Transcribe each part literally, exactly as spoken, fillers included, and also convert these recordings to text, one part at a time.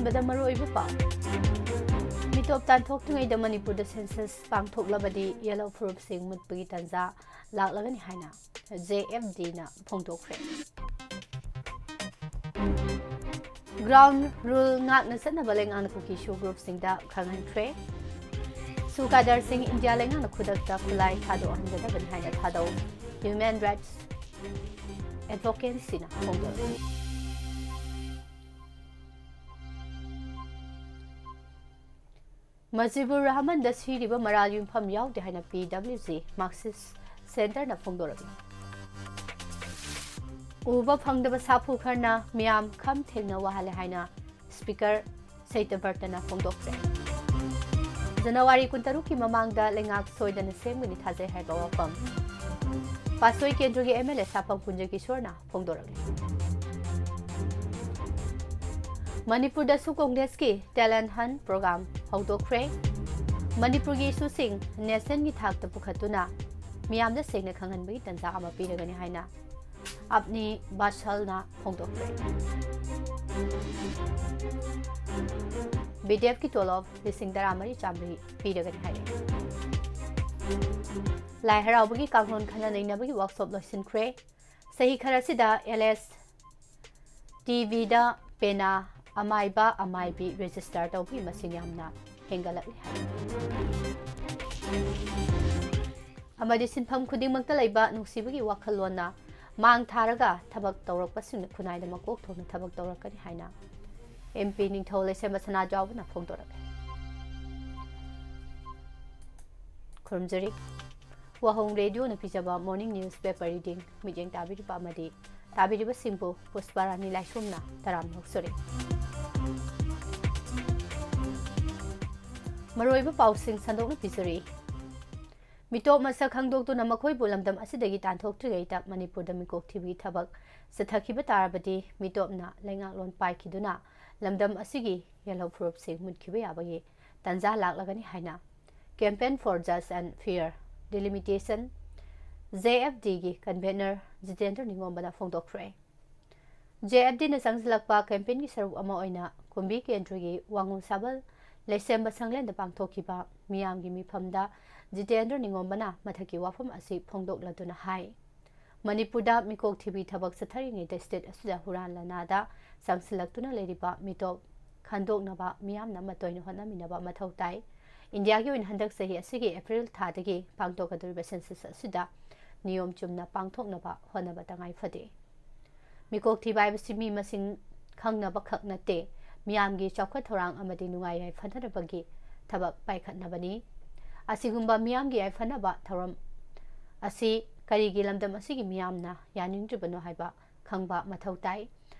ꯕꯗ ꯃꯔꯨꯑꯣꯏꯕ ꯄꯥꯎ꯫ ꯃꯤꯇꯣꯞ ꯇꯥꯟꯊꯣꯛꯇ꯭ꯔꯤꯉꯩꯗ ꯃꯅꯤꯄꯨꯔꯗ ꯁꯦꯟꯁꯁ ꯄꯥꯡꯊꯣꯛꯂꯕꯗꯤ ꯌꯦꯜꯍꯧ ꯐꯨꯔꯨꯞꯁꯤꯡ ꯃꯨꯠꯄꯒꯤ ꯇꯥꯟꯖꯥ ꯂꯥꯛꯂꯒꯅꯤ ꯍꯥꯏꯅ ꯖꯦ ꯑꯦꯐ ꯗꯤꯅ ꯐꯣꯡꯗꯣꯛꯈ꯭ꯔꯦ꯫ ꯒ꯭ꯔꯥꯎꯟ ꯔꯨꯜ ꯉꯥꯛꯅ ꯆꯠꯅꯕ ꯂꯩꯉꯥꯛꯅ ꯀꯨꯀꯤ ꯁꯨ ꯒ꯭ꯔꯨꯞꯁꯤꯡꯗ ꯈꯪꯍꯟꯈ꯭ꯔꯦ꯫ ꯁꯨ ꯀꯥꯗꯔꯁꯤꯡ ꯏꯟꯗꯤꯌꯥ ꯂꯩꯉꯥꯛꯅ ꯈꯨꯗꯛꯇ ꯈꯨꯠꯂꯥꯏ ꯊꯥꯗꯣꯛꯍꯟꯒꯗꯕꯅꯤ ꯍꯥꯏꯅ ꯊꯥꯗꯧ ꯍ꯭ꯌꯨꯃꯦꯟ ꯔꯥꯏꯠꯁ ꯑꯦꯗꯚꯣꯀꯦꯠꯁꯤꯅ ꯐꯣꯡꯗꯣꯛꯂꯤ꯫ ꯃꯖꯤꯕꯨꯔ ꯔꯍꯃꯟꯗ ꯁꯤꯔꯤꯕ ꯃꯔꯥꯜ ꯌꯨꯝꯐꯝ ꯌꯥꯎꯗꯦ ꯍꯥꯏꯅ ꯄꯤ ꯗꯕ꯭ꯂꯤꯎ ꯖꯤ ꯃꯥꯔꯛꯁꯤꯁ ꯁꯦꯟꯇꯔꯅ ꯐꯣꯡꯗꯣꯔꯛꯂꯤ꯫ ꯎꯕ ꯐꯪꯗꯕ ꯁꯥꯐꯨ ꯈꯔꯅ ꯃꯤꯌꯥꯝ ꯈꯝ ꯊꯦꯡꯅ ꯋꯥꯍꯜꯂꯦ ꯍꯥꯏꯅ ꯁ꯭ꯄꯤꯀꯔ ꯁꯩꯇꯕ꯭ꯔꯇꯅ ꯐꯣꯡꯗꯣꯛꯈ꯭ꯔꯦ꯫ ꯖꯅꯋꯥꯔꯤ ꯀꯨꯟꯇꯔꯨꯛꯀꯤ ꯃꯃꯥꯡꯗ ꯂꯩꯉꯥꯛ ꯁꯣꯏꯗꯅ ꯁꯦꯝꯒꯅꯤ ꯊꯥꯖꯩ ꯍꯥꯏꯕ ꯋꯥꯐꯝ ꯄꯥꯠꯁꯣꯏ ꯀꯦꯟꯗ꯭ꯔꯒꯤ ꯑꯦꯝ ꯑꯦꯜ ꯑꯦ ꯁꯥꯐꯝ ꯀꯨꯟꯖ ꯀꯤꯁꯣꯔꯅ ꯐꯣꯡꯗꯣꯔꯛꯂꯤ꯫ ꯃꯅꯤꯄꯨꯔꯗꯁꯨ ꯀꯣꯡꯒ꯭ꯔꯦꯁꯀꯤ ꯇꯦꯂꯦꯟꯠ ꯍꯟꯠ ꯄ꯭ꯔꯣꯒ꯭ꯔꯥꯝ ꯍꯧꯗꯣꯛꯈ꯭ꯔꯦ꯫ ꯃꯅꯤꯄꯨꯔꯒꯤ ꯏꯁꯨꯁꯤꯡ ꯅꯦꯁꯟꯒꯤ ꯊꯥꯛꯇ ꯄꯨꯈꯠꯇꯨꯅ ꯃꯤꯌꯥꯝꯗ ꯁꯦꯡꯅ ꯈꯪꯍꯟꯕꯒꯤ ꯇꯥꯟꯖꯥ ꯑꯃ ꯄꯤꯔꯒꯅꯤ ꯍꯥꯏꯅ ꯑꯞꯅꯤ ꯕꯥꯁꯜꯅ ꯐꯣꯡꯗꯣꯛꯈ꯭ꯔꯦ꯫ ꯕꯤ ꯗꯤ ꯑꯦꯐꯀꯤ ꯇꯣꯂꯣꯞ ꯂꯤꯁꯤꯡ ꯇꯔꯥꯃꯔꯤ ꯆꯥꯝꯃꯔꯤ ꯄꯤꯔꯒꯅꯤ ꯍꯥꯏꯔꯦ꯫ ꯂꯥꯏ ꯍꯔꯥꯎꯕꯒꯤ ꯀꯥꯡꯂꯣꯟ ꯈꯟꯅ ꯅꯩꯅꯕꯒꯤ ꯋꯥꯛꯁꯣꯞ ꯂꯣꯏꯁꯤꯟꯈ꯭ꯔꯦ꯫ ꯆꯍꯤ ꯈꯔꯁꯤꯗ ꯑꯦꯜ ꯑꯦꯁ ꯇꯤ ꯚꯤꯗ ꯄꯦꯅꯥ, ꯑꯃꯥꯏꯕ, ꯑꯃꯥꯏꯕꯤ ꯔꯦꯖꯤꯁꯇꯔ ꯇꯧꯕꯒꯤ ꯃꯁꯤꯡ ꯌꯥꯝꯅ ꯍꯦꯟꯒꯠꯂꯛꯂꯤ ꯍꯥꯏ꯫ ꯑꯃꯗꯤ ꯁꯤꯟꯐꯝ ꯈꯨꯗꯤꯡꯃꯛꯇ ꯂꯩꯕ ꯅꯨꯡꯁꯤꯕꯒꯤ ꯋꯥꯈꯜꯂꯣꯟꯅ ꯃꯥꯡ ꯊꯥꯔꯒ ꯊꯕꯛ ꯇꯧꯔꯛꯄꯁꯤꯡꯅ ꯈꯨꯟꯅꯥꯏꯗ ꯃꯀꯣꯛ ꯊꯣꯡꯅ ꯊꯕꯛ ꯇꯧꯔꯛꯀꯅꯤ ꯍꯥꯏꯅ ꯑꯦꯝ ꯄꯤ ꯅꯤꯡꯊꯧ ꯂꯩꯁꯦꯝꯕ ꯁꯅꯥꯖꯥꯎꯕꯅ ꯐꯣꯡꯗꯣꯔꯛꯂꯤ꯫ ꯈꯨꯔꯨꯝꯖꯔꯤ꯫ ꯋꯥꯍꯣꯡ ꯔꯦꯗꯤꯑꯣꯅ ꯄꯤꯖꯕ morning newspaper reading ꯃꯤꯠꯌꯦꯡ ꯇꯥꯕꯤꯔꯤꯕ ꯑꯃꯗꯤ ꯇꯥꯕꯤꯔꯤꯕꯁꯤꯡꯕꯨ ꯄꯨꯁꯄꯥꯔꯥꯅꯤ ꯂꯥꯏꯁ꯭ꯔꯝꯅ ꯇꯔꯥꯝꯅ ꯑꯣꯛꯆꯔꯤ꯫ ꯃꯔꯨꯑꯣꯏꯕ ꯄꯥꯎꯁꯤꯡ ꯁꯟꯗꯣꯛꯅ ꯄꯤꯖꯔꯤ꯫ ꯃꯤꯇꯣꯞ ꯃꯁꯛ ꯈꯪꯗꯣꯛꯇꯨꯅ ꯃꯈꯣꯏꯕꯨ ꯂꯝꯗꯝ ꯑꯁꯤꯗꯒꯤ ꯇꯥꯟꯊꯣꯛꯇ꯭ꯔꯤꯉꯩꯗ ꯃꯅꯤꯄꯨꯔꯗ ꯃꯤꯀꯣꯛ ꯊꯤꯕꯒꯤ ꯊꯕꯛ ꯆꯠꯊꯈꯤꯕ ꯇꯥꯔꯕꯗꯤ ꯃꯤꯇꯣꯞꯅ ꯂꯩꯉꯥꯛꯂꯣꯟ ꯄꯥꯏꯈꯤꯗꯨꯅ ꯂꯝꯗꯝ ꯑꯁꯤꯒꯤ ꯌꯦꯜꯍꯧ ꯐꯨꯔꯨꯞꯁꯤꯡ ꯃꯨꯠꯈꯤꯕ ꯌꯥꯕꯒꯤ ꯇꯥꯟꯖꯥ ꯂꯥꯛꯂꯒꯅꯤ ꯍꯥꯏꯅ Campaign for Justice and Fair Delimitation, J F ꯗꯤꯒꯤ convener ꯖꯤꯇꯦꯟꯗ꯭ꯔ ꯅꯤꯉꯣꯝꯕꯅ ꯐꯣꯡꯗꯣꯛꯈ꯭ꯔꯦ꯫ ꯖꯦ ꯑꯦꯐ ꯗꯤꯅ ꯆꯪꯁꯤꯜꯂꯛꯄ ꯀꯦꯝꯄꯦꯟꯒꯤ ꯁꯔꯨꯛ ꯑꯃ ꯑꯣꯏꯅ ꯀꯨꯝꯕꯤ ꯀꯦꯟꯗ꯭ꯔꯒꯤ ꯋꯥꯉꯨ ꯁꯥꯕꯜ ꯂꯩꯁꯦꯝꯕ ꯁꯪꯂꯦꯟꯗ ꯄꯥꯡꯊꯣꯛꯈꯤꯕ ꯃꯤꯌꯥꯝꯒꯤ ꯃꯤꯐꯝꯗ ꯖꯤꯇꯦꯟꯗ꯭ꯔ ꯅꯤꯉꯣꯝꯕꯅ ꯃꯊꯛꯀꯤ ꯋꯥꯐꯝ ꯑꯁꯤ ꯐꯣꯡꯗꯣꯛꯂꯗꯨꯅ ꯍꯥꯏ, ꯃꯅꯤꯄꯨꯔꯗ ꯃꯤꯀꯣꯛ ꯊꯤꯕꯤ ꯊꯕꯛ ꯆꯠꯊꯔꯤꯉꯩꯗ ꯁ꯭ꯇꯦꯠ ꯑꯁꯤꯗ ꯍꯨꯔꯥꯟ ꯂꯥꯟꯅꯥꯗ ꯆꯪꯁꯤꯜꯂꯛꯇꯨꯅ ꯂꯩꯔꯤꯕ ꯃꯤꯇꯣꯞ ꯈꯟꯗꯣꯛꯅꯕ ꯃꯤꯌꯥꯝꯅ ꯃꯇꯣꯏꯅ ꯍꯣꯠꯅꯃꯤꯟꯅꯕ ꯃꯊꯧ ꯇꯥꯏ꯫ ꯏꯟꯗꯤꯌꯥꯒꯤ ꯑꯣꯏꯅ ꯍꯟꯗꯛ ꯆꯍꯤ ꯑꯁꯤꯒꯤ ꯑꯦꯄ꯭ꯔꯤꯜ ꯊꯥꯗꯒꯤ ꯄꯥꯡꯊꯣꯛꯀꯗꯧꯔꯤꯕ ꯁꯦꯟꯁꯁ ꯑꯁꯤꯗ ꯅꯤꯌꯣꯝ ꯆꯨꯝꯅ ꯄꯥꯡꯊꯣꯛꯅꯕ ꯍꯣꯠꯅꯕ ꯇꯉꯥꯏ ꯐꯗꯦ꯫ ꯃꯤꯀꯣꯛ ꯊꯤꯕ ꯍꯥꯏꯕꯁꯤ ꯃꯤ ꯃꯁꯤꯡ ꯈꯪꯅꯕ ꯈꯛ ꯅꯠꯇꯦ, ꯃꯤꯌꯥꯝꯒꯤ ꯆꯥꯎꯈꯠ ꯊꯧꯔꯥꯡ ꯑꯃꯗꯤ ꯅꯨꯡꯉꯥꯏ ꯌꯥꯏꯐꯅꯅꯕꯒꯤ ꯊꯕꯛ ꯄꯥꯏꯈꯠꯅꯕꯅꯤ꯫ ꯑꯁꯤꯒꯨꯝꯕ ꯃꯤꯌꯥꯝꯒꯤ ꯌꯥꯏꯐꯅꯕ ꯊꯧꯔꯝ ꯑꯁꯤ ꯀꯔꯤꯒꯤ ꯂꯝꯗꯝ ꯑꯁꯤꯒꯤ ꯃꯤꯌꯥꯝꯅ ꯌꯥꯅꯤꯡꯗ꯭ꯔꯤꯕꯅꯣ ꯍꯥꯏꯕ ꯈꯪꯕ ꯃꯊꯧ ꯇꯥꯏ꯫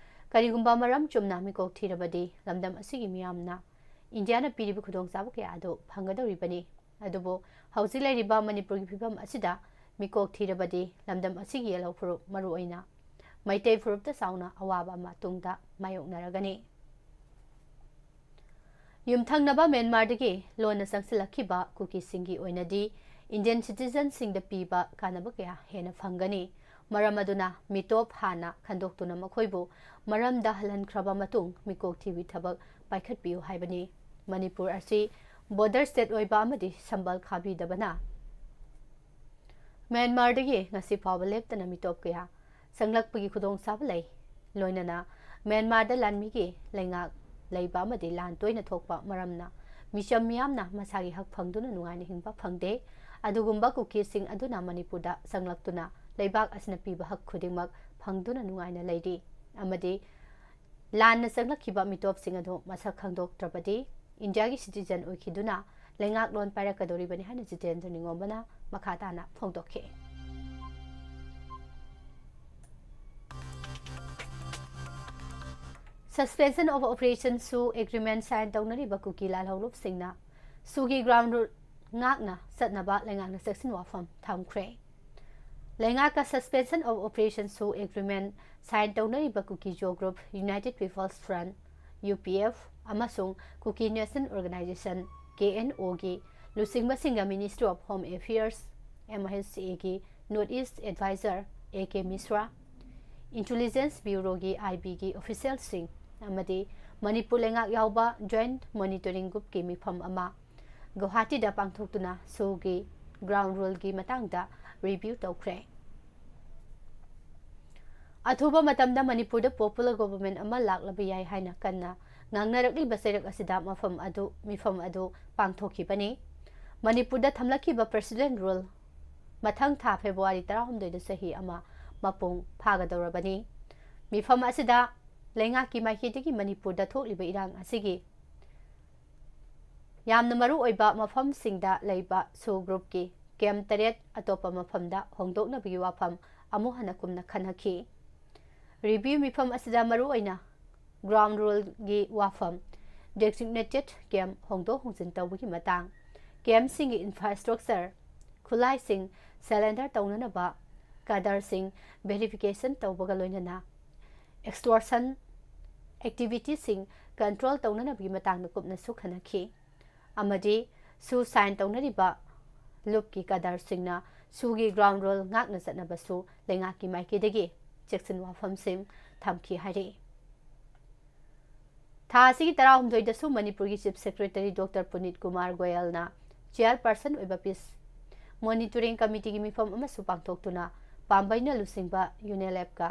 ꯀꯔꯤꯒꯨꯝꯕ ꯃꯔꯝ ꯆꯨꯝꯅ ꯃꯤꯀꯣꯛ ꯊꯤꯔꯕꯗꯤ ꯂꯝꯗꯝ ꯑꯁꯤꯒꯤ ꯃꯤꯌꯥꯝꯅ ꯏꯟꯗꯤꯌꯥꯅ ꯄꯤꯔꯤꯕ ꯈꯨꯗꯣꯡꯆꯥꯕ ꯀꯌꯥ ꯑꯗꯨ ꯐꯪꯒꯗꯧꯔꯤꯕꯅꯤ꯫ ꯑꯗꯨꯕꯨ ꯍꯧꯖꯤꯛ ꯂꯩꯔꯤꯕ ꯃꯅꯤꯄꯨꯔꯒꯤ ꯐꯤꯕꯝ ꯑꯁꯤꯗ ꯃꯤꯀꯣꯛ ꯊꯤꯔꯕꯗꯤ ꯂꯝꯗꯝ ꯑꯁꯤꯒꯤ ꯌꯦꯜꯍꯧ ꯐꯨꯔꯨꯞ, ꯃꯔꯨꯑꯣꯏꯅ ꯃꯩꯇꯩ ꯐꯨꯔꯨꯞꯇ ꯆꯥꯎꯅ ꯑꯋꯥꯕ ꯑꯃ ꯇꯨꯡꯗ ꯃꯥꯌꯣꯛꯅꯔꯒꯅꯤ꯫ ꯌꯨꯝꯊꯪꯅꯕ ꯃ꯭ꯌꯥꯟꯃꯥꯔꯗꯒꯤ ꯂꯣꯟꯅ ꯆꯪꯁꯤꯜꯂꯛꯈꯤꯕ ꯀꯨꯀꯤꯁꯤꯡꯒꯤ ꯑꯣꯏꯅꯗꯤ ꯏꯟꯗꯤꯌꯟ ꯁꯤꯇꯤꯖꯟꯁꯤꯡꯗ ꯄꯤꯕ ꯀꯥꯟꯅꯕ ꯀꯌꯥ ꯍꯦꯟꯅ ꯐꯪꯒꯅꯤ꯫ ꯃꯔꯝ ꯑꯗꯨꯅ ꯃꯤꯇꯣꯞ ꯍꯥꯟꯅ ꯈꯟꯗꯣꯛꯇꯨꯅ ꯃꯈꯣꯏꯕꯨ ꯃꯔꯝꯗ ꯍꯜꯍꯟꯈ꯭ꯔꯕ ꯃꯇꯨꯡ ꯃꯤꯀꯣꯛ ꯊꯤꯕꯤ ꯊꯕꯛ ꯄꯥꯏꯈꯠꯄꯤꯌꯨ ꯍꯥꯏꯕꯅꯤ꯫ ꯃꯅꯤꯄꯨꯔ ꯑꯁꯤ ꯕꯣꯔꯗꯔ ꯁ꯭ꯇꯦꯠ ꯑꯣꯏꯕ ꯑꯃꯗꯤ ꯁꯝꯕꯜ ꯈꯥꯕꯤꯗꯕꯅ ꯃ꯭ꯌꯥꯟꯃꯥꯔꯗꯒꯤ ꯉꯁꯤ ꯐꯥꯎꯕ ꯂꯦꯞꯇꯅ ꯃꯤꯇꯣꯞ ꯀꯌꯥ ꯆꯪꯂꯛꯄꯒꯤ ꯈꯨꯗꯣꯡꯆꯥꯕ ꯂꯩ꯫ ꯂꯣꯏꯅꯅ ꯃ꯭ꯌꯥꯟꯃꯥꯔꯗ ꯂꯥꯟꯃꯤꯒꯤ ꯂꯩꯉꯥꯛ ꯂꯩꯕ ꯑꯃꯗꯤ ꯂꯥꯟ ꯇꯣꯏꯅ ꯊꯣꯛꯄ ꯃꯔꯝꯅ ꯃꯤꯆꯝ ꯃꯤꯌꯥꯝꯅ ꯃꯁꯥꯒꯤ ꯍꯛ ꯐꯪꯗꯨꯅ ꯅꯨꯡꯉꯥꯏꯅ ꯍꯤꯡꯕ ꯐꯪꯗꯦ꯫ ꯑꯗꯨꯒꯨꯝꯕ ꯀꯨꯀꯤꯁꯤꯡ ꯑꯗꯨꯅ ꯃꯅꯤꯄꯨꯔꯗ ꯆꯪꯂꯛꯇꯨꯅ ꯂꯩꯕꯥꯛ ꯑꯁꯤꯅ ꯄꯤꯕ ꯍꯛ ꯈꯨꯗꯤꯡꯃꯛ ꯐꯪꯗꯨꯅ ꯅꯨꯡꯉꯥꯏꯅ ꯂꯩꯔꯤ ꯑꯃꯗꯤ ꯂꯥꯟꯅ ꯆꯪꯂꯛꯈꯤꯕ ꯃꯤꯇꯣꯞꯁꯤꯡ ꯑꯗꯨ ꯃꯁꯛ ꯈꯪꯗꯣꯛꯇ꯭ꯔꯕꯗꯤ ꯏꯟꯗꯤꯌꯥꯒꯤ ꯁꯤꯇꯤꯖꯟ ꯑꯣꯏꯈꯤꯗꯨꯅ ꯂꯩꯉꯥꯛꯂꯣꯟ ꯄꯥꯏꯔꯛꯀꯗꯧꯔꯤꯕꯅꯤ ꯍꯥꯏꯅ ꯖꯤꯇꯦꯟꯗ꯭ꯔ ꯅꯤꯉꯣꯝꯕꯅ ꯃꯈꯥ ꯇꯥꯅ ꯐꯣꯡꯗꯣꯛꯈꯤ꯫ Suspension of Operation ꯁꯨ ꯑꯦꯒ꯭ꯔꯤꯃꯦꯟ ꯁꯥꯏꯟ ꯇꯧꯅꯔꯤꯕ ꯀꯨꯀꯤ ꯂꯥꯜꯍꯧꯂꯨꯞꯁꯤꯡꯅ ꯁꯨꯒꯤ ꯒ꯭ꯔꯥꯎꯟ ꯔꯨꯠ ꯉꯥꯛꯅ ꯆꯠꯅꯕ ꯂꯩꯉꯥꯛꯅ ꯆꯦꯛꯁꯤꯟ ꯋꯥꯐꯝ ꯊꯝꯈ꯭ꯔꯦ꯫ ꯂꯩꯉꯥꯛꯀ Suspension of Operation ꯁꯨ ꯑꯦꯒ꯭ꯔꯤꯃꯦꯟ ꯁꯥꯏꯟ ꯇꯧꯅꯔꯤꯕ Kuki Zo group, United People's Front, U P F, ꯑꯃꯁꯨꯡ Kuki national organisation, K N ꯑꯣꯒꯤ ꯂꯨꯆꯤꯡꯕꯁꯤꯡꯒ Ministry of Home Affairs, M H ꯑꯦꯒꯤ North East Advisor, A K Mishra, Intelligence Bureauꯒꯤ, ꯑꯥꯏ ꯕꯤꯒꯤ officialꯁꯤꯡ ꯑꯃꯗꯤ ꯃꯅꯤꯄꯨꯔ ꯂꯩꯉꯥꯛ ꯌꯥꯎꯕ Joint Monitoring Groupꯀꯤ ꯃꯤꯐꯝ ꯑꯃ ꯒꯨꯋꯥꯍꯥꯇꯤꯗ ꯄꯥꯡꯊꯣꯛꯇꯨꯅ ꯁꯨꯒꯤ ground realꯒꯤ ꯃꯇꯥꯡꯗ review ꯇꯧꯈ꯭ꯔꯦ꯫ ꯑꯊꯨꯕ ꯃꯇꯝꯗ ꯃꯅꯤꯄꯨꯔꯗ popular government ꯑꯃ ꯂꯥꯛꯂꯕ ꯌꯥꯏ ꯍꯥꯏꯅ ꯀꯟꯅ ꯉꯥꯡꯅꯔꯛꯂꯤꯕ ꯆꯩꯔꯛ ꯑꯁꯤꯗ ꯃꯐꯝ ꯑꯗꯨ, ꯃꯤꯐꯝ ꯑꯗꯨ ꯄꯥꯡꯊꯣꯛꯈꯤꯕꯅꯤ꯫ ꯃꯅꯤꯄꯨꯔꯗ ꯊꯝꯂꯛꯈꯤꯕ President Rule ꯃꯊꯪ ꯊꯥ February ꯇꯔꯥꯍꯨꯝꯗꯣꯏꯗ ꯆꯍꯤ ꯑꯃ ꯃꯄꯨꯡ ꯐꯥꯒꯗꯧꯔꯕꯅꯤ꯫ ꯃꯤꯐꯝ ꯑꯁꯤꯗ ꯂꯩꯉꯥꯛꯀꯤ ꯃꯥꯏꯀꯩꯗꯒꯤ ꯃꯅꯤꯄꯨꯔꯗ ꯊꯣꯛꯂꯤꯕ ꯏꯔꯥꯡ ꯑꯁꯤꯒꯤ ꯌꯥꯝꯅ ꯃꯔꯨ ꯑꯣꯏꯕ ꯃꯐꯝꯁꯤꯡꯗ ꯂꯩꯕ ꯁꯨ groupꯀꯤ camp ꯇꯔꯦꯠ ꯑꯇꯣꯞꯄ ꯃꯐꯝꯗ ꯍꯣꯡꯗꯣꯛꯅꯕꯒꯤ ꯋꯥꯐꯝ ꯑꯃꯨꯛ ꯍꯟꯅ ꯀꯨꯝꯅ ꯈꯟꯅꯈꯤ꯫ Review ꯃꯤꯐꯝ ꯑꯁꯤꯗ ꯃꯔꯨ ꯑꯣꯏꯅ ground realꯒꯤ ꯋꯥꯐꯝ, designated camp ꯍꯣꯡꯗꯣꯛ ꯍꯣꯡꯖꯤꯟ ꯇꯧꯕꯒꯤ ꯃꯇꯥꯡ, campꯁꯤꯡꯒꯤ infrastructure, ꯈꯨꯠꯂꯥꯏꯁꯤꯡ surrender ꯇꯧꯅꯅꯕ cadreꯁꯤꯡ verification ꯇꯧꯕꯒ ꯂꯣꯏꯅꯅ extortion activityꯁꯤꯡ control ꯇꯧꯅꯅꯕꯒꯤ ꯃꯇꯥꯡꯗ ꯀꯨꯞꯅꯁꯨ ꯈꯟꯅꯈꯤ꯫ ꯑꯃꯗꯤ ꯁꯨ sign ꯇꯧꯅꯔꯤꯕ ꯂꯨꯞꯀꯤ cadreꯁꯤꯡꯅ ꯁꯨꯒꯤ ground rule ꯉꯥꯛꯅ ꯆꯠꯅꯕꯁꯨ ꯂꯩꯉꯥꯛꯀꯤ ꯃꯥꯏꯀꯩꯗꯒꯤ ꯆꯦꯛꯁꯤꯟ ꯋꯥꯐꯝꯁꯤꯡ ꯊꯝꯈꯤ ꯍꯥꯏꯔꯤ꯫ ꯊꯥ ꯑꯁꯤꯒꯤ ꯇꯔꯥꯍꯨꯝꯗꯣꯏꯗꯁꯨ ꯃꯅꯤꯄꯨꯔꯒꯤ Chief Secretary Doctor ꯄꯨꯅꯤꯠ Kumar ꯒꯣꯌꯜꯅ chairperson ꯑꯣꯏꯕ Peace Monitoring Committeeꯒꯤ ꯃꯤꯐꯝ ꯑꯃꯁꯨ ꯄꯥꯡꯊꯣꯛꯇꯨꯅ ꯄꯥꯝꯕꯩꯅ ꯂꯨꯆꯤꯡꯕ UNLFꯀ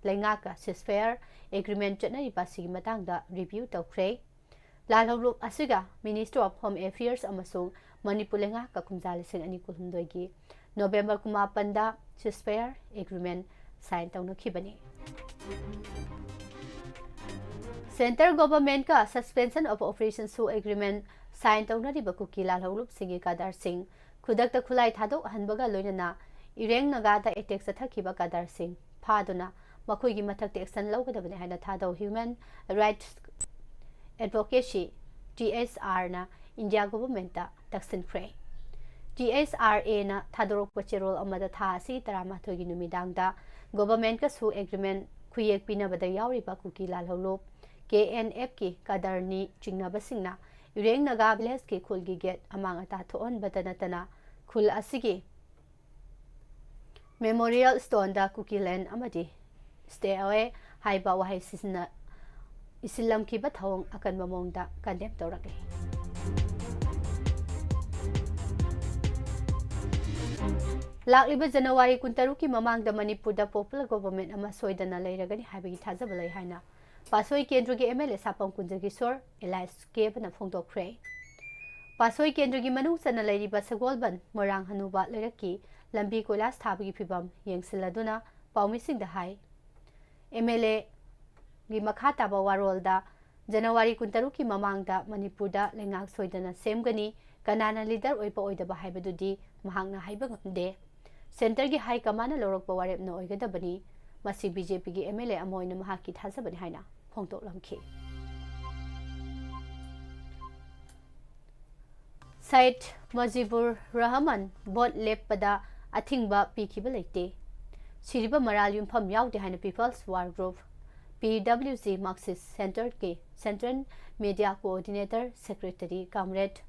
ꯂꯩꯉꯥꯛꯀ ceasefire agreement ꯆꯠꯅꯔꯤꯕ ꯑꯁꯤꯒꯤ ꯃꯇꯥꯡꯗ review ꯇꯧꯈ꯭ꯔꯦ꯫ ꯂꯥꯜꯍꯧꯂꯨꯞ ꯑꯁꯤꯒ Ministry of Home Affairs ꯑꯃꯁꯨꯡ ꯃꯅꯤꯄꯨꯔ ꯂꯩꯉꯥꯛꯀ ꯀꯨꯝꯖꯥ ꯂꯤꯁꯤꯡ ꯑꯅꯤ ꯀꯨꯟꯍꯨꯝꯗꯣꯏꯒꯤ November ꯀꯨꯟꯃꯥꯄꯟꯗ ceasefire agreement sign ꯇꯧꯅꯈꯤꯕꯅꯤ꯫ Centre Governmentꯀ Suspension of Operation ꯁꯨ agreement sign ꯇꯧꯅꯔꯤꯕ ꯀꯨꯀꯤ ꯂꯥꯜꯍꯧꯂꯨꯞꯁꯤꯡꯒꯤ cadreꯁꯤꯡ ꯈꯨꯗꯛꯇ ꯈꯨꯠꯂꯥꯏ ꯊꯥꯗꯣꯛꯍꯟꯕꯒ ꯂꯣꯏꯅꯅ ꯏꯔꯦꯡ ꯅꯥꯒꯥꯗ attack ꯆꯠꯊꯈꯤꯕ cadreꯁꯤꯡ ꯐꯥꯗꯨꯅ ꯃꯈꯣꯏꯒꯤ ꯃꯊꯛꯇ action ꯂꯧꯒꯗꯕꯅꯤ ꯍꯥꯏꯅ Thadou Human Rights Advocacy, THRꯅ India governmentꯇ ꯇꯛꯁꯤꯟꯈ꯭ꯔꯦ꯫ THRAꯅ ꯊꯥꯗꯣꯔꯛꯄ ꯆꯦꯔꯣꯜ ꯑꯃꯗ ꯊꯥ ꯑꯁꯤ ꯇꯔꯥꯃꯥꯊꯣꯏꯒꯤ ꯅꯨꯃꯤꯗꯥꯡꯗ governmentꯀ ꯁꯨ agreement ꯈꯨꯌꯦꯛ ꯄꯤꯅꯕꯗ ꯌꯥꯎꯔꯤꯕ ꯀꯨꯀꯤ ꯂꯥꯜꯍꯧꯂꯨꯞ KNFꯀꯤ cadreꯅꯤ ꯆꯤꯡꯅꯕꯁꯤꯡꯅ ꯏꯔꯦꯡ ꯅꯥꯒꯥ villageꯀꯤ ꯈꯨꯜꯒꯤ gate ꯑꯃꯥꯡ ꯑꯇꯥ ꯊꯣꯛꯍꯟꯕꯇ ꯅꯠꯇꯅ ꯈꯨꯜ ꯑꯁꯤꯒꯤ Memorial Stoneꯗ Kuki Land ꯑꯃꯗꯤ stay away ꯍꯥꯏꯕ ꯋꯥꯍꯩ ꯁꯤꯖꯤꯟꯅ ꯏꯁꯤꯜꯂꯝꯈꯤꯕ ꯊꯧꯑꯣꯡ ꯑꯀꯟꯕ ꯃꯑꯣꯡꯗ condemn ꯇꯧꯔꯛꯂꯤ꯫ ꯂꯥꯛꯂꯤꯕ ꯖꯅꯋꯥꯔꯤ ꯀꯨꯟꯇꯔꯨꯛꯀꯤ ꯃꯃꯥꯡꯗ ꯃꯅꯤꯄꯨꯔꯗ popular government ꯑꯃ ꯁꯣꯏꯗꯅ ꯂꯩꯔꯒꯅꯤ ꯍꯥꯏꯕꯒꯤ ꯊꯥꯖꯕ ꯂꯩ ꯍꯥꯏꯅ ꯄꯥꯠꯁꯣꯏ ꯀꯦꯟꯗ꯭ꯔꯒꯤ M L A ꯁꯥꯄꯝ ꯀꯨꯟꯖꯀꯤꯁꯣꯔ alias ꯀꯦꯕꯅ ꯐꯣꯡꯗꯣꯛꯈ꯭ꯔꯦ꯫ ꯄꯥꯠꯁꯣꯏ ꯀꯦꯟꯗ꯭ꯔꯒꯤ ꯃꯅꯨꯡ ꯆꯟꯅ ꯂꯩꯔꯤꯕ ꯁꯒꯣꯜꯕꯟ, ꯃꯣꯏꯔꯥꯡ ꯍꯅꯨꯕ ꯂꯩꯔꯛꯀꯤ ꯂꯝꯕꯤ ꯀꯣꯏꯂꯥꯁ ꯊꯥꯕꯒꯤ ꯐꯤꯚꯝ ꯌꯦꯡꯁꯤꯜꯂꯗꯨꯅ ꯄꯥꯎꯃꯤꯁꯤꯡꯗ ꯍꯥꯏ꯫ M L A ꯒꯤ ꯃꯈꯥ ꯇꯥꯕ ꯋꯥꯔꯣꯜꯗ ꯖꯅꯋꯥꯔꯤ ꯀꯨꯟꯇꯔꯨꯛꯀꯤ ꯃꯃꯥꯡꯗ ꯃꯅꯤꯄꯨꯔꯗ ꯂꯩꯉꯥꯛ ꯁꯣꯏꯗꯅ ꯁꯦꯝꯒꯅꯤ, ꯀꯅꯥꯅ leader ꯑꯣꯏꯕ ꯑꯣꯏꯗꯕ ꯍꯥꯏꯕꯗꯨꯗꯤ ꯃꯍꯥꯛꯅ ꯍꯥꯏꯕ ꯉꯝꯗꯦ꯫ Centre ꯒꯤ high command ꯅ ꯂꯧꯔꯛꯄ ꯋꯥꯔꯦꯞꯅ ꯑꯣꯏꯒꯗꯕꯅꯤ꯫ ꯃꯁꯤ B J P ꯒꯤ M L A ꯑꯃ ꯑꯣꯏꯅ ꯃꯍꯥꯛꯀꯤ ꯊꯥꯖꯕꯅꯤ ꯍꯥꯏꯅ ꯐꯣꯡꯗꯣꯛꯂꯝꯈꯤ꯫ ꯁꯌꯤꯗ ꯃꯨꯖꯤꯕꯨꯔ ꯔꯍꯃꯟ vote ꯂꯦꯞꯄꯗ ꯑꯊꯤꯡꯕ ꯄꯤꯈꯤꯕ ꯂꯩꯇꯦ꯫ ꯁꯤꯔꯤꯕ ꯃꯔꯥꯜ ꯌꯨꯝꯐꯝ ꯌꯥꯎꯗꯦ ꯍꯥꯏꯅ People's War Group, P W G Marxist Centre ꯒꯤ Central Media Coordinator Secretary Comrade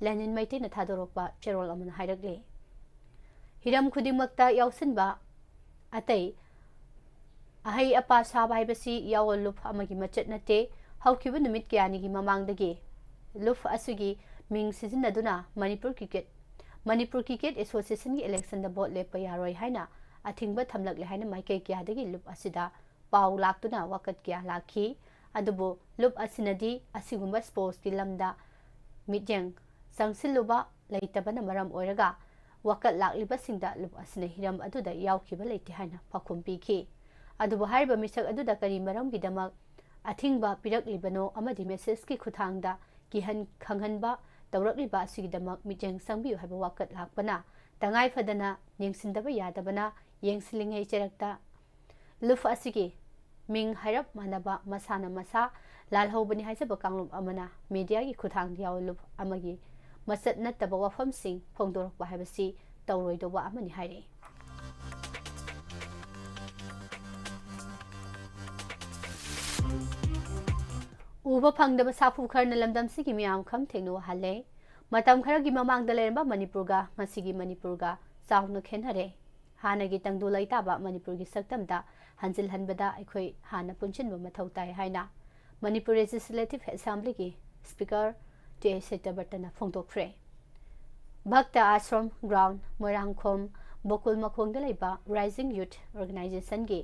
ꯂꯦꯅꯤꯟ ꯃꯩꯇꯩꯅ ꯊꯥꯗꯣꯔꯛꯄ ꯆꯦꯔꯣꯜ ꯑꯃꯅ ꯍꯥꯏꯔꯛꯂꯤ꯫ ꯍꯤꯔꯝ ꯈꯨꯗꯤꯡꯃꯛꯇ ꯌꯥꯎꯁꯤꯟꯕ ꯑꯇꯩ ꯑꯍꯩ ꯑꯄꯥ ꯁꯥꯕ ꯍꯥꯏꯕꯁꯤ ꯌꯥꯑꯣꯜ ꯂꯨꯞ ꯑꯃꯒꯤ ꯃꯆꯠ ꯅꯠꯇꯦ꯫ ꯍꯧꯈꯤꯕ ꯅꯨꯃꯤꯠ ꯀꯌꯥꯅꯤꯒꯤ ꯃꯃꯥꯡꯗꯒꯤ ꯂꯨꯞ ꯑꯁꯤꯒꯤ ꯃꯤꯡ ꯁꯤꯖꯤꯟꯅꯗꯨꯅ Manipur cricket, Manipur Cricket Association ꯒꯤ election ꯗ vote ꯂꯦꯞꯄ ꯌꯥꯔꯣꯏ ꯍꯥꯏꯅ ꯑꯊꯤꯡꯕ ꯊꯝꯂꯛꯂꯦ ꯍꯥꯏꯅ ꯃꯥꯏꯀꯩ ꯀꯌꯥꯗꯒꯤ ꯂꯨꯞ ꯑꯁꯤꯗ ꯄꯥꯎ ꯂꯥꯛꯇꯨꯅ ꯋꯥꯀꯠ ꯀꯌꯥ ꯂꯥꯛꯈꯤ꯫ ꯑꯗꯨꯕꯨ ꯂꯨꯞ ꯑꯁꯤꯅꯗꯤ ꯑꯁꯤꯒꯨꯝꯕ sports ꯀꯤ ꯂꯝꯗ ꯃꯤꯠꯌꯦꯡ ꯆꯪꯁꯤꯜꯂꯨꯕ ꯂꯩꯇꯕꯅ ꯃꯔꯝ ꯑꯣꯏꯔꯒ ꯋꯥꯀꯠ ꯂꯥꯛꯂꯤꯕꯁꯤꯡꯗ ꯂꯨꯞ ꯑꯁꯤꯅ ꯍꯤꯔꯝ ꯑꯗꯨꯗ ꯌꯥꯎꯈꯤꯕ ꯂꯩꯇꯦ ꯍꯥꯏꯅ ꯄꯥꯎꯈꯨꯝ ꯄꯤꯈꯤ꯫ ꯑꯗꯨꯕꯨ ꯍꯥꯏꯔꯤꯕ ꯃꯤꯁꯛ ꯑꯗꯨꯗ ꯀꯔꯤ ꯃꯔꯝꯒꯤꯗꯃꯛ ꯑꯊꯤꯡꯕ ꯄꯤꯔꯛꯂꯤꯕꯅꯣ ꯑꯃꯗꯤ message ꯀꯤ ꯈꯨꯠꯊꯥꯡꯗ ꯀꯤꯍꯟ ꯈꯪꯍꯟꯕ ꯇꯧꯔꯛꯂꯤꯕ ꯑꯁꯤꯒꯤꯗꯃꯛ ꯃꯤꯠꯌꯦꯡ ꯆꯪꯕꯤꯌꯨ ꯍꯥꯏꯕ ꯋꯥꯀꯠ ꯂꯥꯛꯄꯅ ꯇꯉꯥꯏ ꯐꯗꯅ ꯌꯦꯡꯁꯤꯟꯗꯕ ꯌꯥꯗꯕꯅ ꯌꯦꯡꯁꯤꯜꯂꯤꯉꯩ ꯆꯩꯔꯛꯇ ꯂꯨꯞ ꯑꯁꯤꯒꯤ ꯃꯤꯡ ꯍꯥꯏꯔꯞ ꯃꯥꯟꯅꯕ ꯃꯁꯥꯅ ꯃꯁꯥ ꯂꯥꯜꯍꯧꯕꯅꯤ ꯍꯥꯏꯖꯕ ꯀꯥꯡꯂꯨꯞ ꯑꯃꯅ media ꯒꯤ ꯈꯨꯠꯊꯥꯡꯗ ꯌꯥꯎ ꯂꯨꯞ ꯑꯃꯒꯤ ꯃꯆꯠ ꯅꯠꯇꯕ ꯋꯥꯐꯝꯁꯤꯡ ꯐꯣꯡꯗꯣꯔꯛꯄ ꯍꯥꯏꯕꯁꯤ ꯇꯧꯔꯣꯏꯗꯧꯕ ꯑꯃꯅꯤ ꯍꯥꯏꯔꯤ꯫ ꯎꯕ ꯐꯪꯗꯕ ꯁꯥꯐꯨ ꯈꯔꯅ ꯂꯝꯗꯝꯁꯤꯒꯤ ꯃꯤꯌꯥꯝ ꯈꯝ ꯊꯦꯡꯅ ꯋꯥꯍꯜꯂꯦ꯫ ꯃꯇꯝ ꯈꯔꯒꯤ ꯃꯃꯥꯡꯗ ꯂꯩꯔꯝꯕ ꯃꯅꯤꯄꯨꯔꯒ ꯉꯁꯤꯒꯤ ꯃꯅꯤꯄꯨꯔꯒ ꯆꯥꯎꯅ ꯈꯦꯠꯅꯔꯦ꯫ ꯍꯥꯟꯅꯒꯤ ꯇꯪꯗꯨ ꯂꯩꯇꯥꯕ ꯃꯅꯤꯄꯨꯔꯒꯤ ꯁꯛꯇꯝꯗ ꯍꯟꯖꯤꯜꯍꯟꯕꯗ ꯑꯩꯈꯣꯏ ꯍꯥꯟꯅ ꯄꯨꯟꯁꯤꯟꯕ ꯃꯊꯧ ꯇꯥꯏ ꯍꯥꯏꯅ ꯃꯅꯤꯄꯨꯔ ꯂꯦꯖꯤꯁꯂꯦꯇꯤꯚ ꯑꯦꯁꯦꯝꯕ꯭ꯂꯤꯒꯤ ꯁ꯭ꯄꯤꯀꯔ ꯇꯤ ꯑꯩꯆ ꯁꯇ꯭ꯌꯕ꯭ꯔꯇꯅ ꯐꯣꯡꯗꯣꯛꯈ꯭ꯔꯦ꯫ ꯚꯛꯇ ꯑꯥꯁ꯭ꯔꯝ ꯒ꯭ꯔꯥꯎꯟ, ꯃꯣꯏꯔꯥꯡꯈꯣꯝ ꯕꯣꯀꯨꯜ ꯃꯈꯣꯡꯗ ꯂꯩꯕ ꯔꯥꯏꯖꯤꯡ ꯌꯨꯊ ꯑꯣꯔꯒꯅꯥꯏꯖꯦꯁꯟꯒꯤ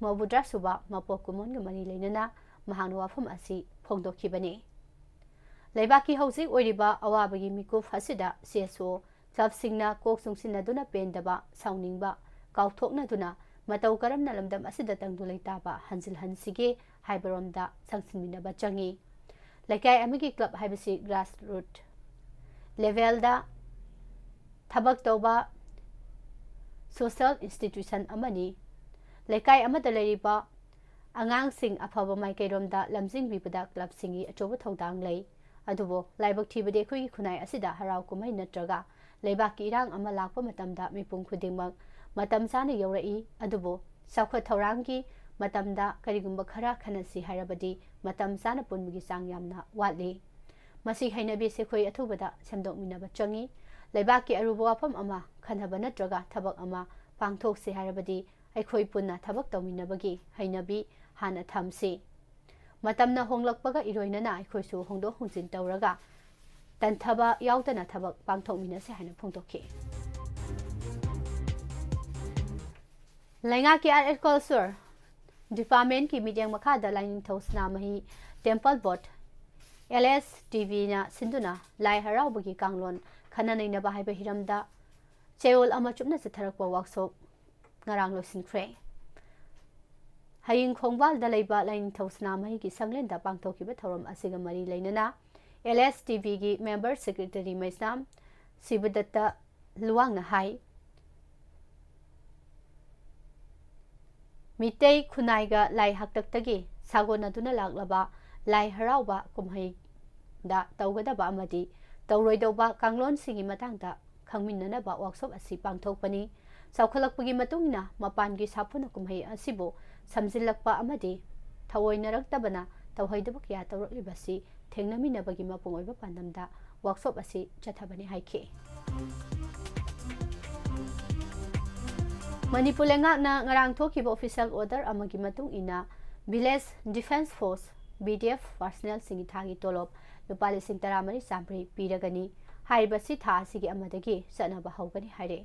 ꯃꯧꯗ꯭ꯔꯥ ꯁꯨꯕ ꯃꯄꯣꯛ ꯀꯨꯝꯑꯣꯟꯒ ꯃꯔꯤ ꯂꯩꯅꯅ ꯃꯍꯥꯛꯅ ꯋꯥꯐꯝ ꯑꯁꯤ ꯐꯣꯡꯗꯣꯛꯈꯤꯕꯅꯤ꯫ ꯂꯩꯕꯥꯛꯀꯤ ꯍꯧꯖꯤꯛ ꯑꯣꯏꯔꯤꯕ ꯑꯋꯥꯕꯒꯤ ꯃꯤꯀꯨꯞ ꯑꯁꯤꯗ ꯁꯤ ꯑꯦꯁ ꯑꯣ ꯀ꯭ꯂꯕꯁꯤꯡꯅ ꯀꯣꯛ ꯆꯨꯡꯁꯤꯟꯅꯗꯨꯅ ꯄꯦꯟꯗꯕ, ꯁꯥꯎꯅꯤꯡꯕ ꯀꯥꯎꯊꯣꯛꯅꯗꯨꯅ ꯃꯇꯧ ꯀꯔꯝꯅ ꯂꯝꯗꯝ ꯑꯁꯤꯗ ꯇꯪꯗꯨ ꯂꯩꯇꯥꯕ ꯍꯟꯖꯤꯜꯍꯟꯁꯤꯒꯦ ꯍꯥꯏꯕꯔꯣꯝꯗ ꯆꯪꯁꯤꯟꯃꯤꯟꯅꯕ ꯆꯪꯏ꯫ ꯂꯩꯀꯥꯏ ꯑꯃꯒꯤ ꯀ꯭ꯂꯕ ꯍꯥꯏꯕꯁꯤ ꯒ꯭ꯔꯥꯁ ꯔꯨꯠ ꯂꯦꯚꯦꯜꯗ ꯊꯕꯛ ꯇꯧꯕ ꯁꯣꯁꯤꯌꯦꯜ ꯏꯟꯁꯇꯤꯇ꯭ꯌꯨꯁꯟ ꯑꯃꯅꯤ꯫ ꯂꯩꯀꯥꯏ ꯑꯃꯗ ꯂꯩꯔꯤꯕ ꯑꯉꯥꯡꯁꯤꯡ ꯑꯐꯕ ꯃꯥꯏꯀꯩꯔꯣꯝꯗ ꯂꯝꯖꯤꯡꯕꯤꯕꯗ ꯀ꯭ꯂꯕꯁꯤꯡꯒꯤ ꯑꯆꯧꯕ ꯊꯧꯗꯥꯡ ꯂꯩ꯫ ꯑꯗꯨꯕꯨ ꯂꯥꯏꯕꯛ ꯊꯤꯕꯗꯤ ꯑꯩꯈꯣꯏꯒꯤ ꯈꯨꯟꯅꯥꯏ ꯑꯁꯤꯗ ꯍꯔꯥꯎ ꯀꯨꯝꯍꯩ ꯅꯠꯇ꯭ꯔꯒ ꯂꯩꯕꯥꯛꯀꯤ ꯏꯔꯥꯡ ꯑꯃ ꯂꯥꯛꯄ ꯃꯇꯝꯗ ꯃꯤꯄꯨꯝ ꯈꯨꯗꯤꯡꯃꯛ ꯃꯇꯝ ꯆꯥꯅ ꯌꯧꯔꯛꯏ꯫ ꯑꯗꯨꯕꯨ ꯆꯥꯎꯈꯠ ꯊꯧꯔꯥꯡꯒꯤ ꯃꯇꯝꯗ ꯀꯔꯤꯒꯨꯝꯕ ꯈꯔ ꯈꯟꯅꯁꯤ ꯍꯥꯏꯔꯕꯗꯤ ꯃꯇꯝ ꯆꯥꯅ ꯄꯨꯟꯕꯒꯤ ꯆꯥꯡ ꯌꯥꯝꯅ ꯋꯥꯠꯂꯤ꯫ ꯃꯁꯤ ꯍꯩꯅꯕꯤꯁꯦ ꯑꯩꯈꯣꯏ ꯑꯊꯨꯕꯗ ꯁꯦꯝꯗꯣꯛꯃꯤꯟꯅꯕ ꯆꯪꯏ꯫ ꯂꯩꯕꯥꯛꯀꯤ ꯑꯔꯨꯕ ꯋꯥꯐꯝ ꯑꯃ ꯈꯟꯅꯕ ꯅꯠꯇ꯭ꯔꯒ ꯊꯕꯛ ꯑꯃ ꯄꯥꯡꯊꯣꯛꯁꯤ ꯍꯥꯏꯔꯕꯗꯤ ꯑꯩꯈꯣꯏ ꯄꯨꯟꯅ ꯊꯕꯛ ꯇꯧꯃꯤꯟꯅꯕꯒꯤ ꯍꯩꯅꯕꯤ ꯍꯥꯟꯅ ꯊꯝꯁꯤ꯫ ꯃꯇꯝꯅ ꯍꯣꯡꯂꯛꯄꯒ ꯏꯔꯣꯏꯅꯅ ꯑꯩꯈꯣꯏꯁꯨ ꯍꯣꯡꯗꯣꯛ ꯍꯣꯡꯖꯤꯟ ꯇꯧꯔꯒ ꯇꯟꯊꯕ ꯌꯥꯎꯗꯅ ꯊꯕꯛ ꯄꯥꯡꯊꯣꯛꯃꯤꯟꯅꯁꯤ ꯍꯥꯏꯅ ꯐꯣꯡꯗꯣꯛꯈꯤ꯫ ꯂꯩꯉꯥꯛꯀꯤ ꯑꯥꯔꯠ ꯑꯦꯟ ꯀꯜꯆꯔ ꯗꯤꯄꯥꯔꯠꯃꯦꯟꯠꯀꯤ ꯃꯤꯠꯌꯦꯡ ꯃꯈꯥꯗ ꯂꯥꯏꯅꯤꯡꯊꯧ ꯁꯅꯥꯃꯍꯤ ꯇꯦꯝꯄꯜ ꯕꯣꯔꯗ, ꯑꯦꯜ ꯑꯦꯁ ꯇꯤ ꯚꯤꯅ ꯁꯤꯟꯗꯨꯅ ꯂꯥꯏ ꯍꯔꯥꯎꯕꯒꯤ ꯀꯥꯡꯂꯣꯟ ꯈꯟꯅ ꯅꯩꯅꯕ ꯍꯥꯏꯕ ꯍꯤꯔꯝꯗ ꯆꯌꯣꯜ ꯑꯃ ꯆꯨꯞꯅ ꯆꯠꯊꯔꯛꯄ ꯋꯥꯛꯁꯣꯞ ꯉꯔꯥꯡ ꯂꯣꯏꯁꯤꯟꯈ꯭ꯔꯦ꯫ ꯍꯌꯤꯡ ꯈꯣꯡꯕꯥꯜꯗ ꯂꯩꯕ ꯂꯥꯏꯅꯤꯡꯊꯧ ꯁꯅꯥꯃꯍꯤꯒꯤ ꯁꯪꯂꯦꯟꯗ ꯄꯥꯡꯊꯣꯛꯈꯤꯕ ꯊꯧꯔꯝ ꯑꯁꯤꯒ ꯃꯔꯤ ꯂꯩꯅꯅ ꯑꯦꯜ ꯑꯦꯁ ꯇꯤ ꯚꯤꯒꯤ ꯃꯦꯝꯕꯔ ꯁꯦꯀ꯭ꯔꯦꯇꯔꯤ ꯃꯩꯁꯅꯥꯝ ꯁꯤꯕꯗꯠꯇ ꯂꯨꯋꯥꯡꯅ ꯍꯥꯏ, ꯃꯤꯇꯩ ꯈꯨꯟꯅꯥꯏꯒ ꯂꯥꯏ ꯍꯥꯛꯇꯛꯇꯒꯤ ꯁꯥꯒꯣꯟꯅꯗꯨꯅ ꯂꯥꯛꯂꯕ ꯂꯥꯏ ꯍꯔꯥꯎꯕ ꯀꯨꯝꯍꯩꯗ ꯇꯧꯒꯗꯕ ꯑꯃꯗꯤ ꯇꯧꯔꯣꯏꯗꯧꯕ ꯀꯥꯡꯂꯣꯟꯁꯤꯡꯒꯤ ꯃꯇꯥꯡꯗ ꯈꯪꯃꯤꯟꯅꯅꯕ ꯋꯥꯛꯁꯣꯞ ꯑꯁꯤ ꯄꯥꯡꯊꯣꯛꯄꯅꯤ꯫ ꯆꯥꯎꯈꯠꯂꯛꯄꯒꯤ ꯃꯇꯨꯡ ꯏꯟꯅ ꯃꯄꯥꯟꯒꯤ ꯁꯥꯐꯨꯅ ꯀꯨꯝꯍꯩ ꯑꯁꯤꯕꯨ ꯁꯝꯖꯤꯜꯂꯛꯄ ꯑꯃꯗꯤ ꯊꯑꯣꯏꯅꯔꯛꯇꯕꯅ ꯇꯧꯍꯩꯗꯕ ꯀꯌꯥ ꯇꯧꯔꯛꯂꯤꯕꯁꯤ ꯊꯦꯡꯅꯃꯤꯟꯅꯕꯒꯤ ꯃꯄꯨꯡ ꯑꯣꯏꯕ ꯄꯥꯟꯗꯝꯗ ꯋꯥꯛꯁꯣꯞ ꯑꯁꯤ ꯆꯠꯊꯕꯅꯤ ꯍꯥꯏꯈꯤ꯫ ꯃꯅꯤꯄꯨꯔ ꯂꯩꯉꯥꯛꯅ ꯉꯔꯥꯡ ꯊꯣꯛꯈꯤꯕ official order ꯑꯃꯒꯤ ꯃꯇꯨꯡ ꯏꯟꯅ Village Defence Force, V D F, personnelꯁꯤꯡꯒꯤ ꯊꯥꯒꯤ ꯇꯣꯂꯣꯞ ꯂꯨꯄꯥ ꯂꯤꯁꯤꯡ ꯇꯔꯥꯃꯔꯤ ꯆꯥꯝꯃꯔꯤ ꯄꯤꯔꯒꯅꯤ꯫ ꯍꯥꯏꯔꯤꯕꯁꯤ ꯊꯥ ꯑꯁꯤꯒꯤ ꯑꯃꯗꯒꯤ ꯆꯠꯅꯕ ꯍꯧꯒꯅꯤ ꯍꯥꯏꯔꯦ꯫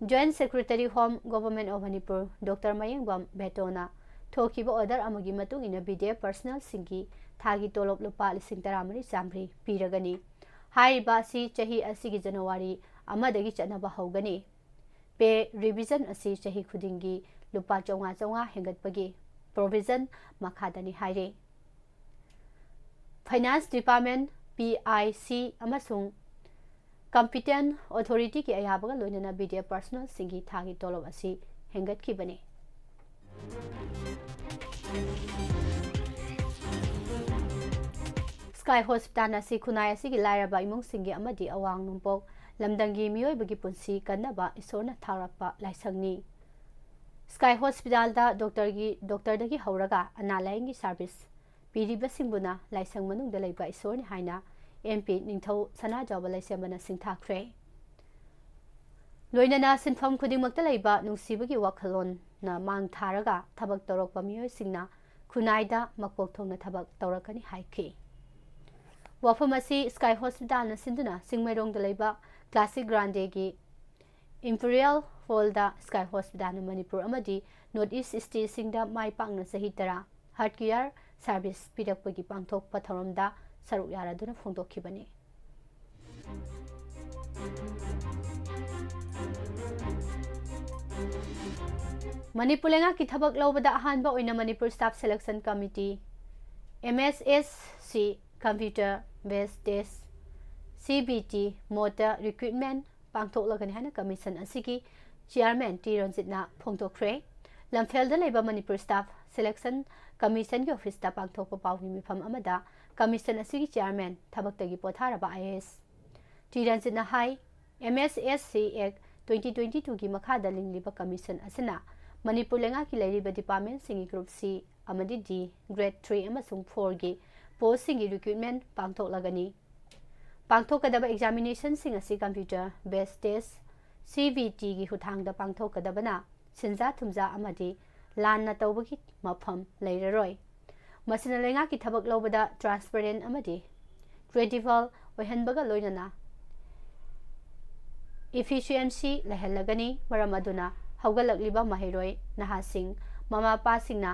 Joint Secretary Home, Government of Manipur, Doctor ꯃꯌꯦꯡꯕꯝ ꯕꯦꯇꯣꯅ ꯊꯣꯛꯈꯤꯕ order ꯑꯃꯒꯤ ꯃꯇꯨꯡ ꯏꯟꯅ V D F personnelꯁꯤꯡꯒꯤ ꯊꯥꯒꯤ ꯇꯣꯂꯣꯞ ꯂꯨꯄꯥ ꯂꯤꯁꯤꯡ ꯇꯔꯥꯃꯔꯤ ꯆꯥꯝꯃꯔꯤ ꯄꯤꯔꯒꯅꯤ꯫ ꯍꯥꯏꯔꯤꯕ ꯑꯁꯤ ꯆꯍꯤ ꯑꯁꯤꯒꯤ January ꯑꯃꯗꯒꯤ ꯆꯠꯅꯕ ꯍꯧꯒꯅꯤ꯫ Pay revision ꯑꯁꯤ ꯆꯍꯤ ꯈꯨꯗꯤꯡꯒꯤ ꯂꯨꯄꯥ ꯆꯥꯝꯃꯉꯥ ꯆꯥꯝꯃꯉꯥ ꯍꯦꯟꯒꯠꯄꯒꯤ provision ꯃꯈꯥꯗꯅꯤ ꯍꯥꯏꯔꯤ꯫ Finance Department, P I C ꯑꯃꯁꯨꯡ competent authorityꯒꯤ ꯑꯌꯥꯕꯒ ꯂꯣꯏꯅꯅ V D F personnelꯁꯤꯡꯒꯤ ꯊꯥꯒꯤ ꯇꯣꯂꯣꯞ ꯑꯁꯤ ꯍꯦꯟꯒꯠꯈꯤꯕꯅꯤ꯫ Sky Hospital ꯑꯁꯤ ꯈꯨꯟꯅꯥꯏ ꯑꯁꯤꯒꯤ ꯂꯥꯏꯔꯕ ꯏꯃꯨꯡꯁꯤꯡꯒꯤ ꯑꯃꯗꯤ ꯑꯋꯥꯡ ꯅꯣꯡꯄꯣꯛ ꯂꯝꯗꯝꯒꯤ ꯃꯤꯑꯣꯏꯕꯒꯤ ꯄꯨꯟꯁꯤ ꯀꯟꯅꯕ ꯏꯁꯣꯔꯅ ꯊꯥꯔꯛꯄ ꯂꯥꯏꯁꯪꯅꯤ꯫ Sky Hospitalꯗ doctorꯒꯤ, doctorꯗꯒꯤ ꯍꯧꯔꯒ ꯑꯅꯥ ꯂꯥꯌꯦꯡꯒꯤ service ꯄꯤꯔꯤꯕꯁꯤꯡꯕꯨꯅ ꯂꯥꯏꯁꯪ ꯃꯅꯨꯡꯗ ꯂꯩꯕ ꯏꯁꯣꯔꯅꯤ ꯍꯥꯏꯅ M P ꯅꯤꯡꯊꯧ ꯁꯅꯥꯖꯥꯎꯕ ꯂꯩꯁꯦꯝꯕꯅ ꯁꯤꯡꯊꯥꯈ꯭ꯔꯦ꯫ ꯂꯣꯏꯅꯅ ꯁꯤꯟꯐꯝ ꯈꯨꯗꯤꯡꯃꯛꯇ ꯂꯩꯕ ꯅꯨꯡꯁꯤꯕꯒꯤ ꯋꯥꯈꯜꯂꯣꯟꯅ ꯃꯥꯡ ꯊꯥꯔꯒ ꯊꯕꯛ ꯇꯧꯔꯛꯄ ꯃꯤꯑꯣꯏꯁꯤꯡꯅ ꯈꯨꯟꯅꯥꯏꯗ ꯃꯀꯣꯛ ꯊꯣꯡꯅ ꯊꯕꯛ ꯇꯧꯔꯛꯀꯅꯤ ꯍꯥꯏꯈꯤ꯫ ꯋꯥꯐꯝ ꯑꯁꯤ Sky Hospitalꯅ ꯁꯤꯟꯗꯨꯅ ꯆꯤꯡꯃꯩꯔꯣꯡꯗ ꯂꯩꯕ Classic Grandeꯒꯤ Imperial Hallꯗ Sky Hospitalꯅ ꯃꯅꯤꯄꯨꯔ ꯑꯃꯗꯤ North East stateꯁꯤꯡꯗ ꯃꯥꯏ ꯄꯥꯛꯅ ꯆꯍꯤ ꯇꯔꯥ health care service ꯄꯤꯔꯛꯄꯒꯤ ꯄꯥꯡꯊꯣꯛꯄ ꯊꯧꯔꯝꯗ ꯁꯔꯨꯛ ꯌꯥꯔꯗꯨꯅ ꯐꯣꯡꯗꯣꯛꯈꯤꯕꯅꯤ꯫ ꯃꯅꯤꯄꯨꯔ ꯂꯩꯉꯥꯛꯀꯤ ꯊꯕꯛ ꯂꯧꯕꯗ ꯑꯍꯥꯟꯕ ꯑꯣꯏꯅ Manipur Staff Selection Committee, M S S C, computer based test, C B T, mode recruitment ꯄꯥꯡꯊꯣꯛꯂꯒꯅꯤ ꯍꯥꯏꯅ commission ꯑꯁꯤꯒꯤ chairman ꯇꯤ ꯔꯟꯖꯤꯠꯅ ꯐꯣꯡꯗꯣꯛꯈ꯭ꯔꯦ꯫ ꯂꯝꯐꯦꯜꯗ ꯂꯩꯕ Manipur Staff Selection Commissionꯒꯤ officeꯇ ꯄꯥꯡꯊꯣꯛꯄ ꯄꯥꯎꯒꯤ ꯃꯤꯐꯝ ꯑꯃꯗ commission ꯑꯁꯤꯒꯤ chairman, ꯊꯕꯛꯇꯒꯤ ꯄꯣꯊꯥꯔꯕ I A S ꯇꯤ ꯔꯟꯖꯤꯠꯅ ꯍꯥꯏ, M S S C Act twenty twenty twoꯒꯤ ꯃꯈꯥꯗ ꯂꯤꯡꯂꯤꯕ commission ꯑꯁꯤꯅ ꯃꯅꯤꯄꯨꯔ ꯂꯩꯉꯥꯛꯀꯤ ꯂꯩꯔꯤꯕ departmentꯁꯤꯡꯒꯤ group C ꯑꯃꯗꯤ D, grade three ꯑꯃꯁꯨꯡ fourꯒꯤ postꯁꯤꯡꯒꯤ recruitment ꯄꯥꯡꯊꯣꯛꯂꯒꯅꯤ꯫ ꯄꯥꯡꯊꯣꯛꯀꯗꯕ examinationꯁꯤꯡ ꯑꯁꯤ computer based test, C V ꯇꯤꯒꯤ ꯈꯨꯠꯊꯥꯡꯗ ꯄꯥꯡꯊꯣꯛꯀꯗꯕꯅ ꯁꯦꯟꯖꯥ ꯊꯨꯝꯖꯥ ꯑꯃꯗꯤ ꯂꯥꯟꯅ ꯇꯧꯕꯒꯤ ꯃꯐꯝ ꯂꯩꯔꯔꯣꯏ꯫ ꯃꯁꯤꯅ ꯂꯩꯉꯥꯛꯀꯤ ꯊꯕꯛ ꯂꯧꯕꯗ transparent ꯑꯃꯗꯤ credible ꯑꯣꯏꯍꯟꯕꯒ ꯂꯣꯏꯅꯅ efficiency ꯂꯩꯍꯜꯂꯒꯅꯤ꯫ ꯃꯔꯝ ꯑꯗꯨꯅ ꯍꯧꯒꯠꯂꯛꯂꯤꯕ ꯃꯍꯩꯔꯣꯏ ꯅꯍꯥꯁꯤꯡ, ꯃꯃꯥ ꯃꯄꯥꯁꯤꯡꯅ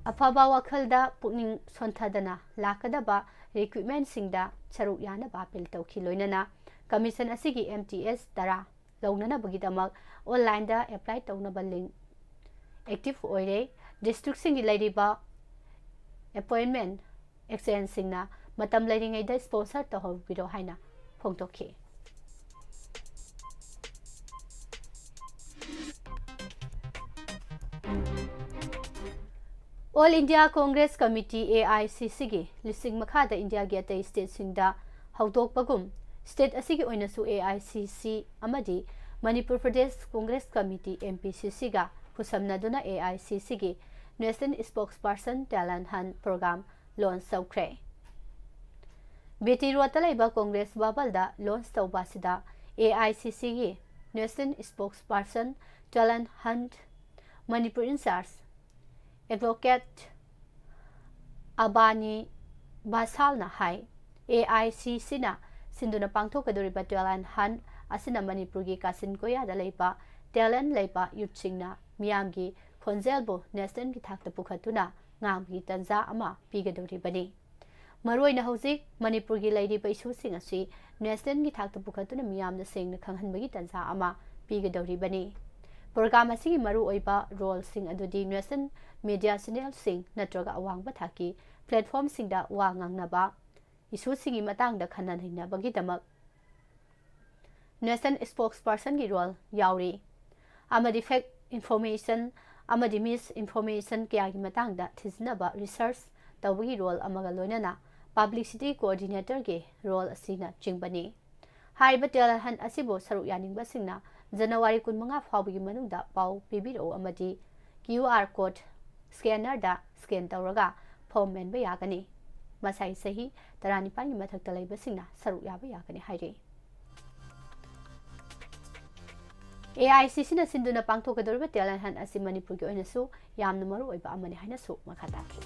ꯑꯐꯕ ꯋꯥꯈꯜꯗ ꯄꯨꯛꯅꯤꯡ ꯁꯣꯟꯊꯗꯅ ꯂꯥꯛꯀꯗꯕ recruitmentꯁꯤꯡꯗ ꯁꯔꯨꯛ ꯌꯥꯅꯕ appeal ꯇꯧꯈꯤ꯫ ꯂꯣꯏꯅꯅ commission ꯑꯁꯤꯒꯤ M T S ꯇꯔꯥ ꯂꯧꯅꯅꯕꯒꯤꯗꯃꯛ onlineꯗ apply ꯇꯧꯅꯕ link active ꯑꯣꯏꯔꯦ꯫ Districtꯁꯤꯡꯒꯤ ꯂꯩꯔꯤꯕ appointment exchangeꯁꯤꯡꯅ ꯃꯇꯝ ꯂꯩꯔꯤꯉꯩꯗ sponsor ꯇꯧꯍꯧꯕꯤꯔꯣ ꯍꯥꯏꯅ ꯐꯣꯡꯗꯣꯛꯈꯤ꯫ All India Congress Committee, A I C Cꯒꯤ ꯂꯨꯆꯤꯡ ꯃꯈꯥꯗ ꯏꯟꯗꯤꯌꯥꯒꯤ ꯑꯇꯩ stateꯁꯤꯡꯗ ꯍꯧꯗꯣꯛꯄꯒꯨꯝ, state ꯑꯁꯤꯒꯤ ꯑꯣꯏꯅꯁꯨ A I C C ꯑꯃꯗꯤ Manipur Pradesh Congress committee, M P C Cꯒ ꯈꯨꯠꯁꯝꯅꯗꯨꯅ A I C Cꯒꯤ National Spokesperson Talent Hunt Program launch ꯇꯧꯈ꯭ꯔꯦ꯫ B T Roadꯇ ꯂꯩꯕ ꯀꯣꯡꯒ꯭ꯔꯦꯁ ꯚꯕꯟꯗ launch ꯇꯧꯕ ꯑꯁꯤꯗ A I C Cꯒꯤ National Spokesperson Talent Hunt, Manipur in-charge Advocate ꯑꯕꯥꯅꯤ ꯕꯥꯁꯥꯜꯅ high, A I C Cꯅ ꯁꯤꯟꯗꯨꯅ ꯄꯥꯡꯊꯣꯛꯀꯗꯧꯔꯤꯕ Talent Hunt ꯑꯁꯤꯅ ꯃꯅꯤꯄꯨꯔꯒꯤ ꯀꯥꯆꯤꯟ ꯀꯣꯌꯥꯗ ꯂꯩꯕ talent ꯂꯩꯕ youthꯁꯤꯡꯅ ꯃꯤꯌꯥꯝꯒꯤ ꯈꯣꯟꯖꯦꯜꯕꯨ nationalꯒꯤ ꯊꯥꯛꯇ ꯄꯨꯈꯠꯇꯨꯅ ꯉꯥꯡꯕꯒꯤ ꯇꯥꯟꯖꯥ ꯑꯃ ꯄꯤꯒꯗꯧꯔꯤꯕꯅꯤ꯫ ꯃꯔꯨꯑꯣꯏꯅ ꯍꯧꯖꯤꯛ ꯃꯅꯤꯄꯨꯔꯒꯤ ꯂꯩꯔꯤꯕ issueꯁꯤꯡ ꯑꯁꯤ nationalꯒꯤ ꯊꯥꯛꯇ ꯄꯨꯈꯠꯇꯨꯅ ꯃꯤꯌꯥꯝꯅ ꯁꯦꯡꯅ ꯈꯪꯍꯟꯕꯒꯤ ꯇꯥꯟꯖꯥ ꯑꯃ ꯄꯤꯒꯗꯧꯔꯤꯕꯅꯤ꯫ Program ꯑꯁꯤꯒꯤ ꯃꯔꯨꯑꯣꯏꯕ roleꯁꯤꯡ ꯑꯗꯨꯗꯤ national media channelꯁꯤꯡ ꯅꯠꯇ꯭ꯔꯒ ꯑꯋꯥꯡꯕ ꯊꯥꯛꯀꯤ platformꯁꯤꯡꯗ ꯋꯥ ꯉꯥꯡꯅꯕ, issueꯁꯤꯡꯒꯤ ꯃꯇꯥꯡꯗ ꯈꯟꯅ ꯅꯩꯅꯕꯒꯤꯗꯃꯛ national spokespersonꯒꯤ role ꯌꯥꯎꯔꯤ, ꯑꯃꯗꯤ fake information ꯑꯃꯗꯤ misinformation ꯀꯌꯥꯒꯤ ꯃꯇꯥꯡꯗ ꯊꯤꯖꯤꯟꯅꯕ research ꯇꯧꯕꯒꯤ role ꯑꯃꯒ ꯂꯣꯏꯅꯅ publicity coordinatorꯒꯤ role ꯑꯁꯤꯅꯆꯤꯡꯕꯅꯤ꯫ ꯍꯥꯏꯔꯤꯕ talent hunt ꯑꯁꯤꯕꯨ ꯁꯔꯨꯛ ꯌꯥꯅꯤꯡꯕꯁꯤꯡꯅ January ꯀꯨꯟꯃꯉꯥ ꯐꯥꯎꯕꯒꯤ ꯃꯅꯨꯡꯗ ꯄꯥꯎ ꯄꯤꯕꯤꯔꯛꯎ ꯑꯃꯗꯤ Q R code scannerꯗ scan ꯇꯧꯔꯒ form ꯃꯦꯟꯕ ꯌꯥꯒꯅꯤ꯫ ꯃꯁꯥꯏ ꯆꯍꯤ ꯇꯔꯥꯅꯤꯄꯥꯟꯒꯤ ꯃꯊꯛꯇ ꯂꯩꯕꯁꯤꯡꯅ ꯁꯔꯨꯛ ꯌꯥꯕ ꯌꯥꯒꯅꯤ ꯍꯥꯏꯔꯤ꯫ ꯑꯦ ꯑꯥꯏ ꯁꯤ ꯁꯤꯅ ꯁꯤꯟꯗꯨꯅ ꯄꯥꯡꯊꯣꯛꯀꯗꯧꯔꯤꯕ talent hunt ꯑꯁꯤ ꯃꯅꯤꯄꯨꯔꯒꯤ ꯑꯣꯏꯅꯁꯨ ꯌꯥꯝꯅ ꯃꯔꯨ ꯑꯣꯏꯕ ꯑꯃꯅꯤ ꯍꯥꯏꯅꯁꯨ ꯃꯈꯥ ꯇꯥꯈꯤ꯫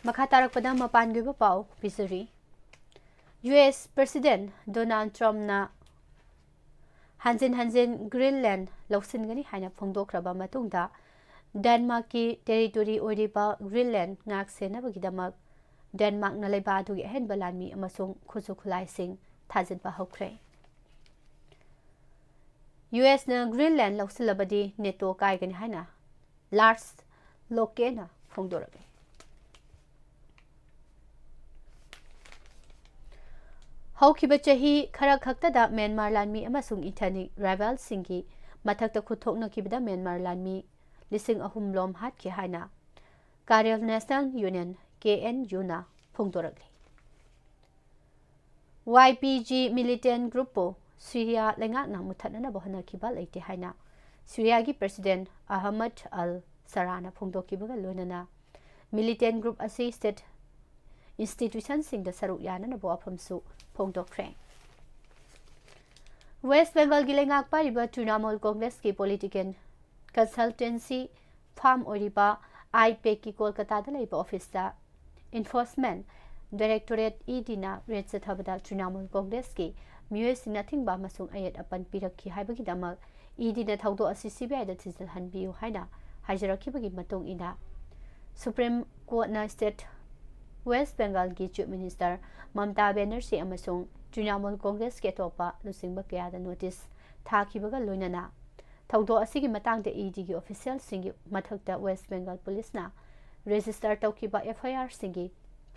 ꯃꯈꯥ ꯇꯥꯔꯛꯄꯗ ꯃꯄꯥꯟꯒꯤ ꯑꯣꯏꯕ ꯄꯥꯎ ꯄꯤꯖꯔꯤ꯫ ꯌꯨ ꯑꯦꯁ President Donald Trumpꯅ ꯍꯟꯖꯤꯟ ꯍꯟꯖꯤꯟ ꯒ꯭ꯔꯤꯟꯂꯦꯟ ꯂꯧꯁꯤꯟꯒꯅꯤ ꯍꯥꯏꯅ ꯐꯣꯡꯗꯣꯛꯈ꯭ꯔꯕ ꯃꯇꯨꯡꯗ, ꯗꯦꯟꯃꯥꯔꯛꯀꯤ ꯇꯦꯔꯤꯇꯣꯔꯤ ꯑꯣꯏꯔꯤꯕ ꯒ꯭ꯔꯤꯟꯂꯦꯟ ꯉꯥꯛ ꯁꯦꯟꯅꯕꯒꯤꯗꯃꯛ ꯗꯦꯟꯃꯥꯔꯛꯅ ꯂꯩꯕꯥꯛ ꯑꯗꯨꯒꯤ ꯑꯍꯦꯟꯕ ꯂꯥꯟꯃꯤ ꯑꯃꯁꯨꯡ ꯈꯨꯠꯁꯨ ꯈꯨꯠꯂꯥꯏꯁꯤꯡ ꯊꯥꯖꯤꯟꯕ ꯍꯧꯈ꯭ꯔꯦ꯫ ꯌꯨ ꯑꯦꯁꯅ ꯒ꯭ꯔꯤꯟꯂꯦꯟ ꯂꯧꯁꯤꯜꯂꯕꯗꯤ ꯅꯦꯇꯣ ꯀꯥꯏꯒꯅꯤ ꯍꯥꯏꯅ ꯂꯥꯔꯁ ꯂꯣꯀꯦꯅ ꯐꯣꯡꯗꯣꯔꯛꯂꯤ꯫ ꯍꯧꯈꯤꯕ ꯆꯍꯤ ꯈꯔ ꯈꯛꯇꯗ ꯃ꯭ꯌꯥꯟꯃꯥꯔ ꯂꯥꯟꯃꯤ ꯑꯃꯁꯨꯡ ꯏꯊꯅꯤꯛ ꯔꯥꯏꯕꯦꯜꯁꯤꯡꯒꯤ ꯃꯊꯛꯇ ꯈꯨꯠꯊꯣꯛꯅꯈꯤꯕꯗ ꯃ꯭ꯌꯥꯟꯃꯥꯔ ꯂꯥꯟꯃꯤ ꯂꯤꯁꯤꯡ ꯑꯍꯨꯝ ꯂꯣꯝ ꯍꯥꯠꯈꯤ ꯍꯥꯏꯅ Karen national union, K N ꯌꯨꯅ ꯐꯣꯡꯗꯣꯔꯛꯂꯤ꯫ ꯋꯥꯏ ꯄꯤ ꯖꯤ ꯃꯤꯂꯤꯇꯦꯟ ꯒ꯭ꯔꯨꯞꯄꯨ ꯁꯤꯔꯤꯌꯥ ꯂꯩꯉꯥꯛꯅ ꯃꯨꯊꯠꯅꯅꯕ ꯍꯣꯠꯅꯈꯤꯕ ꯂꯩꯇꯦ ꯍꯥꯏꯅ ꯁꯤꯔꯤꯌꯥꯒꯤ ꯄ꯭ꯔꯁꯤꯗꯦꯟ ꯑꯍꯃꯗ ꯑꯜ ꯁꯔꯥꯅ ꯐꯣꯡꯗꯣꯛꯈꯤꯕꯒ ꯂꯣꯏꯅꯅ ꯃꯤꯂꯤꯇꯦꯟ ꯒ꯭ꯔꯨꯞ ꯑꯁꯤ ꯁ꯭ꯇꯦꯠ ꯏꯟꯁꯇꯤꯇ꯭ꯌꯨꯁꯟꯁꯤꯡꯗ ꯁꯔꯨꯛ ꯌꯥꯅꯅꯕ ꯋꯥꯐꯝꯁꯨ ꯐꯣꯡꯗꯣꯛꯈ꯭ꯔꯦ꯫ ꯋꯦꯁ ꯕꯦꯡꯒꯜꯒꯤ ꯂꯩꯉꯥꯛ ꯄꯥꯏꯔꯤꯕ ꯇ꯭ꯔꯤꯅꯥꯃꯨꯜ ꯀꯣꯡꯒ꯭ꯔꯦꯁꯀꯤ ꯄꯣꯂꯤꯇꯤꯀꯦꯜ ꯀꯟꯁꯜꯇꯦꯟꯁꯤ ꯐꯥꯔꯝ ꯑꯣꯏꯔꯤꯕ ꯑꯥꯏꯄꯦꯛꯀꯤ ꯀꯣꯜꯀꯇꯥꯗ ꯂꯩꯕ ꯑꯣꯐꯤꯁꯇ ꯏꯟꯐꯣꯔꯁꯃꯦꯟ ꯗꯥꯏꯔꯦꯛꯇꯣꯔꯦꯠ, ꯏ ꯗꯤꯅ ꯔꯦꯗ ꯆꯠꯊꯕꯗ ꯇ꯭ꯔꯤꯅꯥꯃꯨꯜ ꯀꯣꯡꯒ꯭ꯔꯦꯁꯀꯤ ꯃꯤꯑꯣꯏꯁꯤꯡꯅ ꯑꯊꯤꯡꯕ ꯑꯃꯁꯨꯡ ꯑꯌꯦꯠ ꯑꯄꯟ ꯄꯤꯔꯛꯈꯤ ꯍꯥꯏꯕꯒꯤꯗꯃꯛ ꯏ ꯗꯤꯅ ꯊꯧꯗꯣꯛ ꯑꯁꯤ ꯁꯤ ꯕꯤ ꯑꯥꯏꯗ ꯊꯤꯖꯤꯜꯍꯟꯕꯤꯌꯨ ꯍꯥꯏꯅ ꯍꯥꯏꯖꯔꯛꯈꯤꯕꯒꯤ ꯃꯇꯨꯡ ꯏꯟꯅ, ꯁꯨꯄ꯭ꯔꯤꯝ ꯀꯣꯔꯠꯅ ꯁ꯭ꯇꯦꯠ ꯋꯦꯁ ꯕꯦꯡꯒꯜꯒꯤ ꯆꯤꯐ ꯃꯤꯅꯤꯁꯇꯔ ꯃꯃꯇꯥ ꯕꯦꯅꯔꯖꯤ ꯑꯃꯁꯨꯡ ꯇ꯭ꯔꯤꯅꯥꯃꯨꯜ ꯀꯣꯡꯒ꯭ꯔꯦꯁꯀꯤ ꯑꯇꯣꯞꯄ ꯂꯨꯆꯤꯡꯕ ꯀꯌꯥꯗ ꯅꯣꯇꯤꯁ ꯊꯥꯈꯤꯕꯒ ꯂꯣꯏꯅꯅ ꯊꯧꯗꯣꯛ ꯑꯁꯤꯒꯤ ꯃꯇꯥꯡꯗ ꯏ ꯗꯤꯒꯤ ꯑꯣꯐꯤꯁꯤꯌꯦꯜꯁꯤꯡꯒꯤ ꯃꯊꯛꯇ ꯋꯦꯁ ꯕꯦꯡꯒꯜ ꯄꯨꯂꯤꯁꯅ ꯔꯦꯖꯤꯁꯇꯔ ꯇꯧꯈꯤꯕ ꯑꯦꯐ ꯑꯥꯏ ꯑꯥꯔꯁꯤꯡꯒꯤ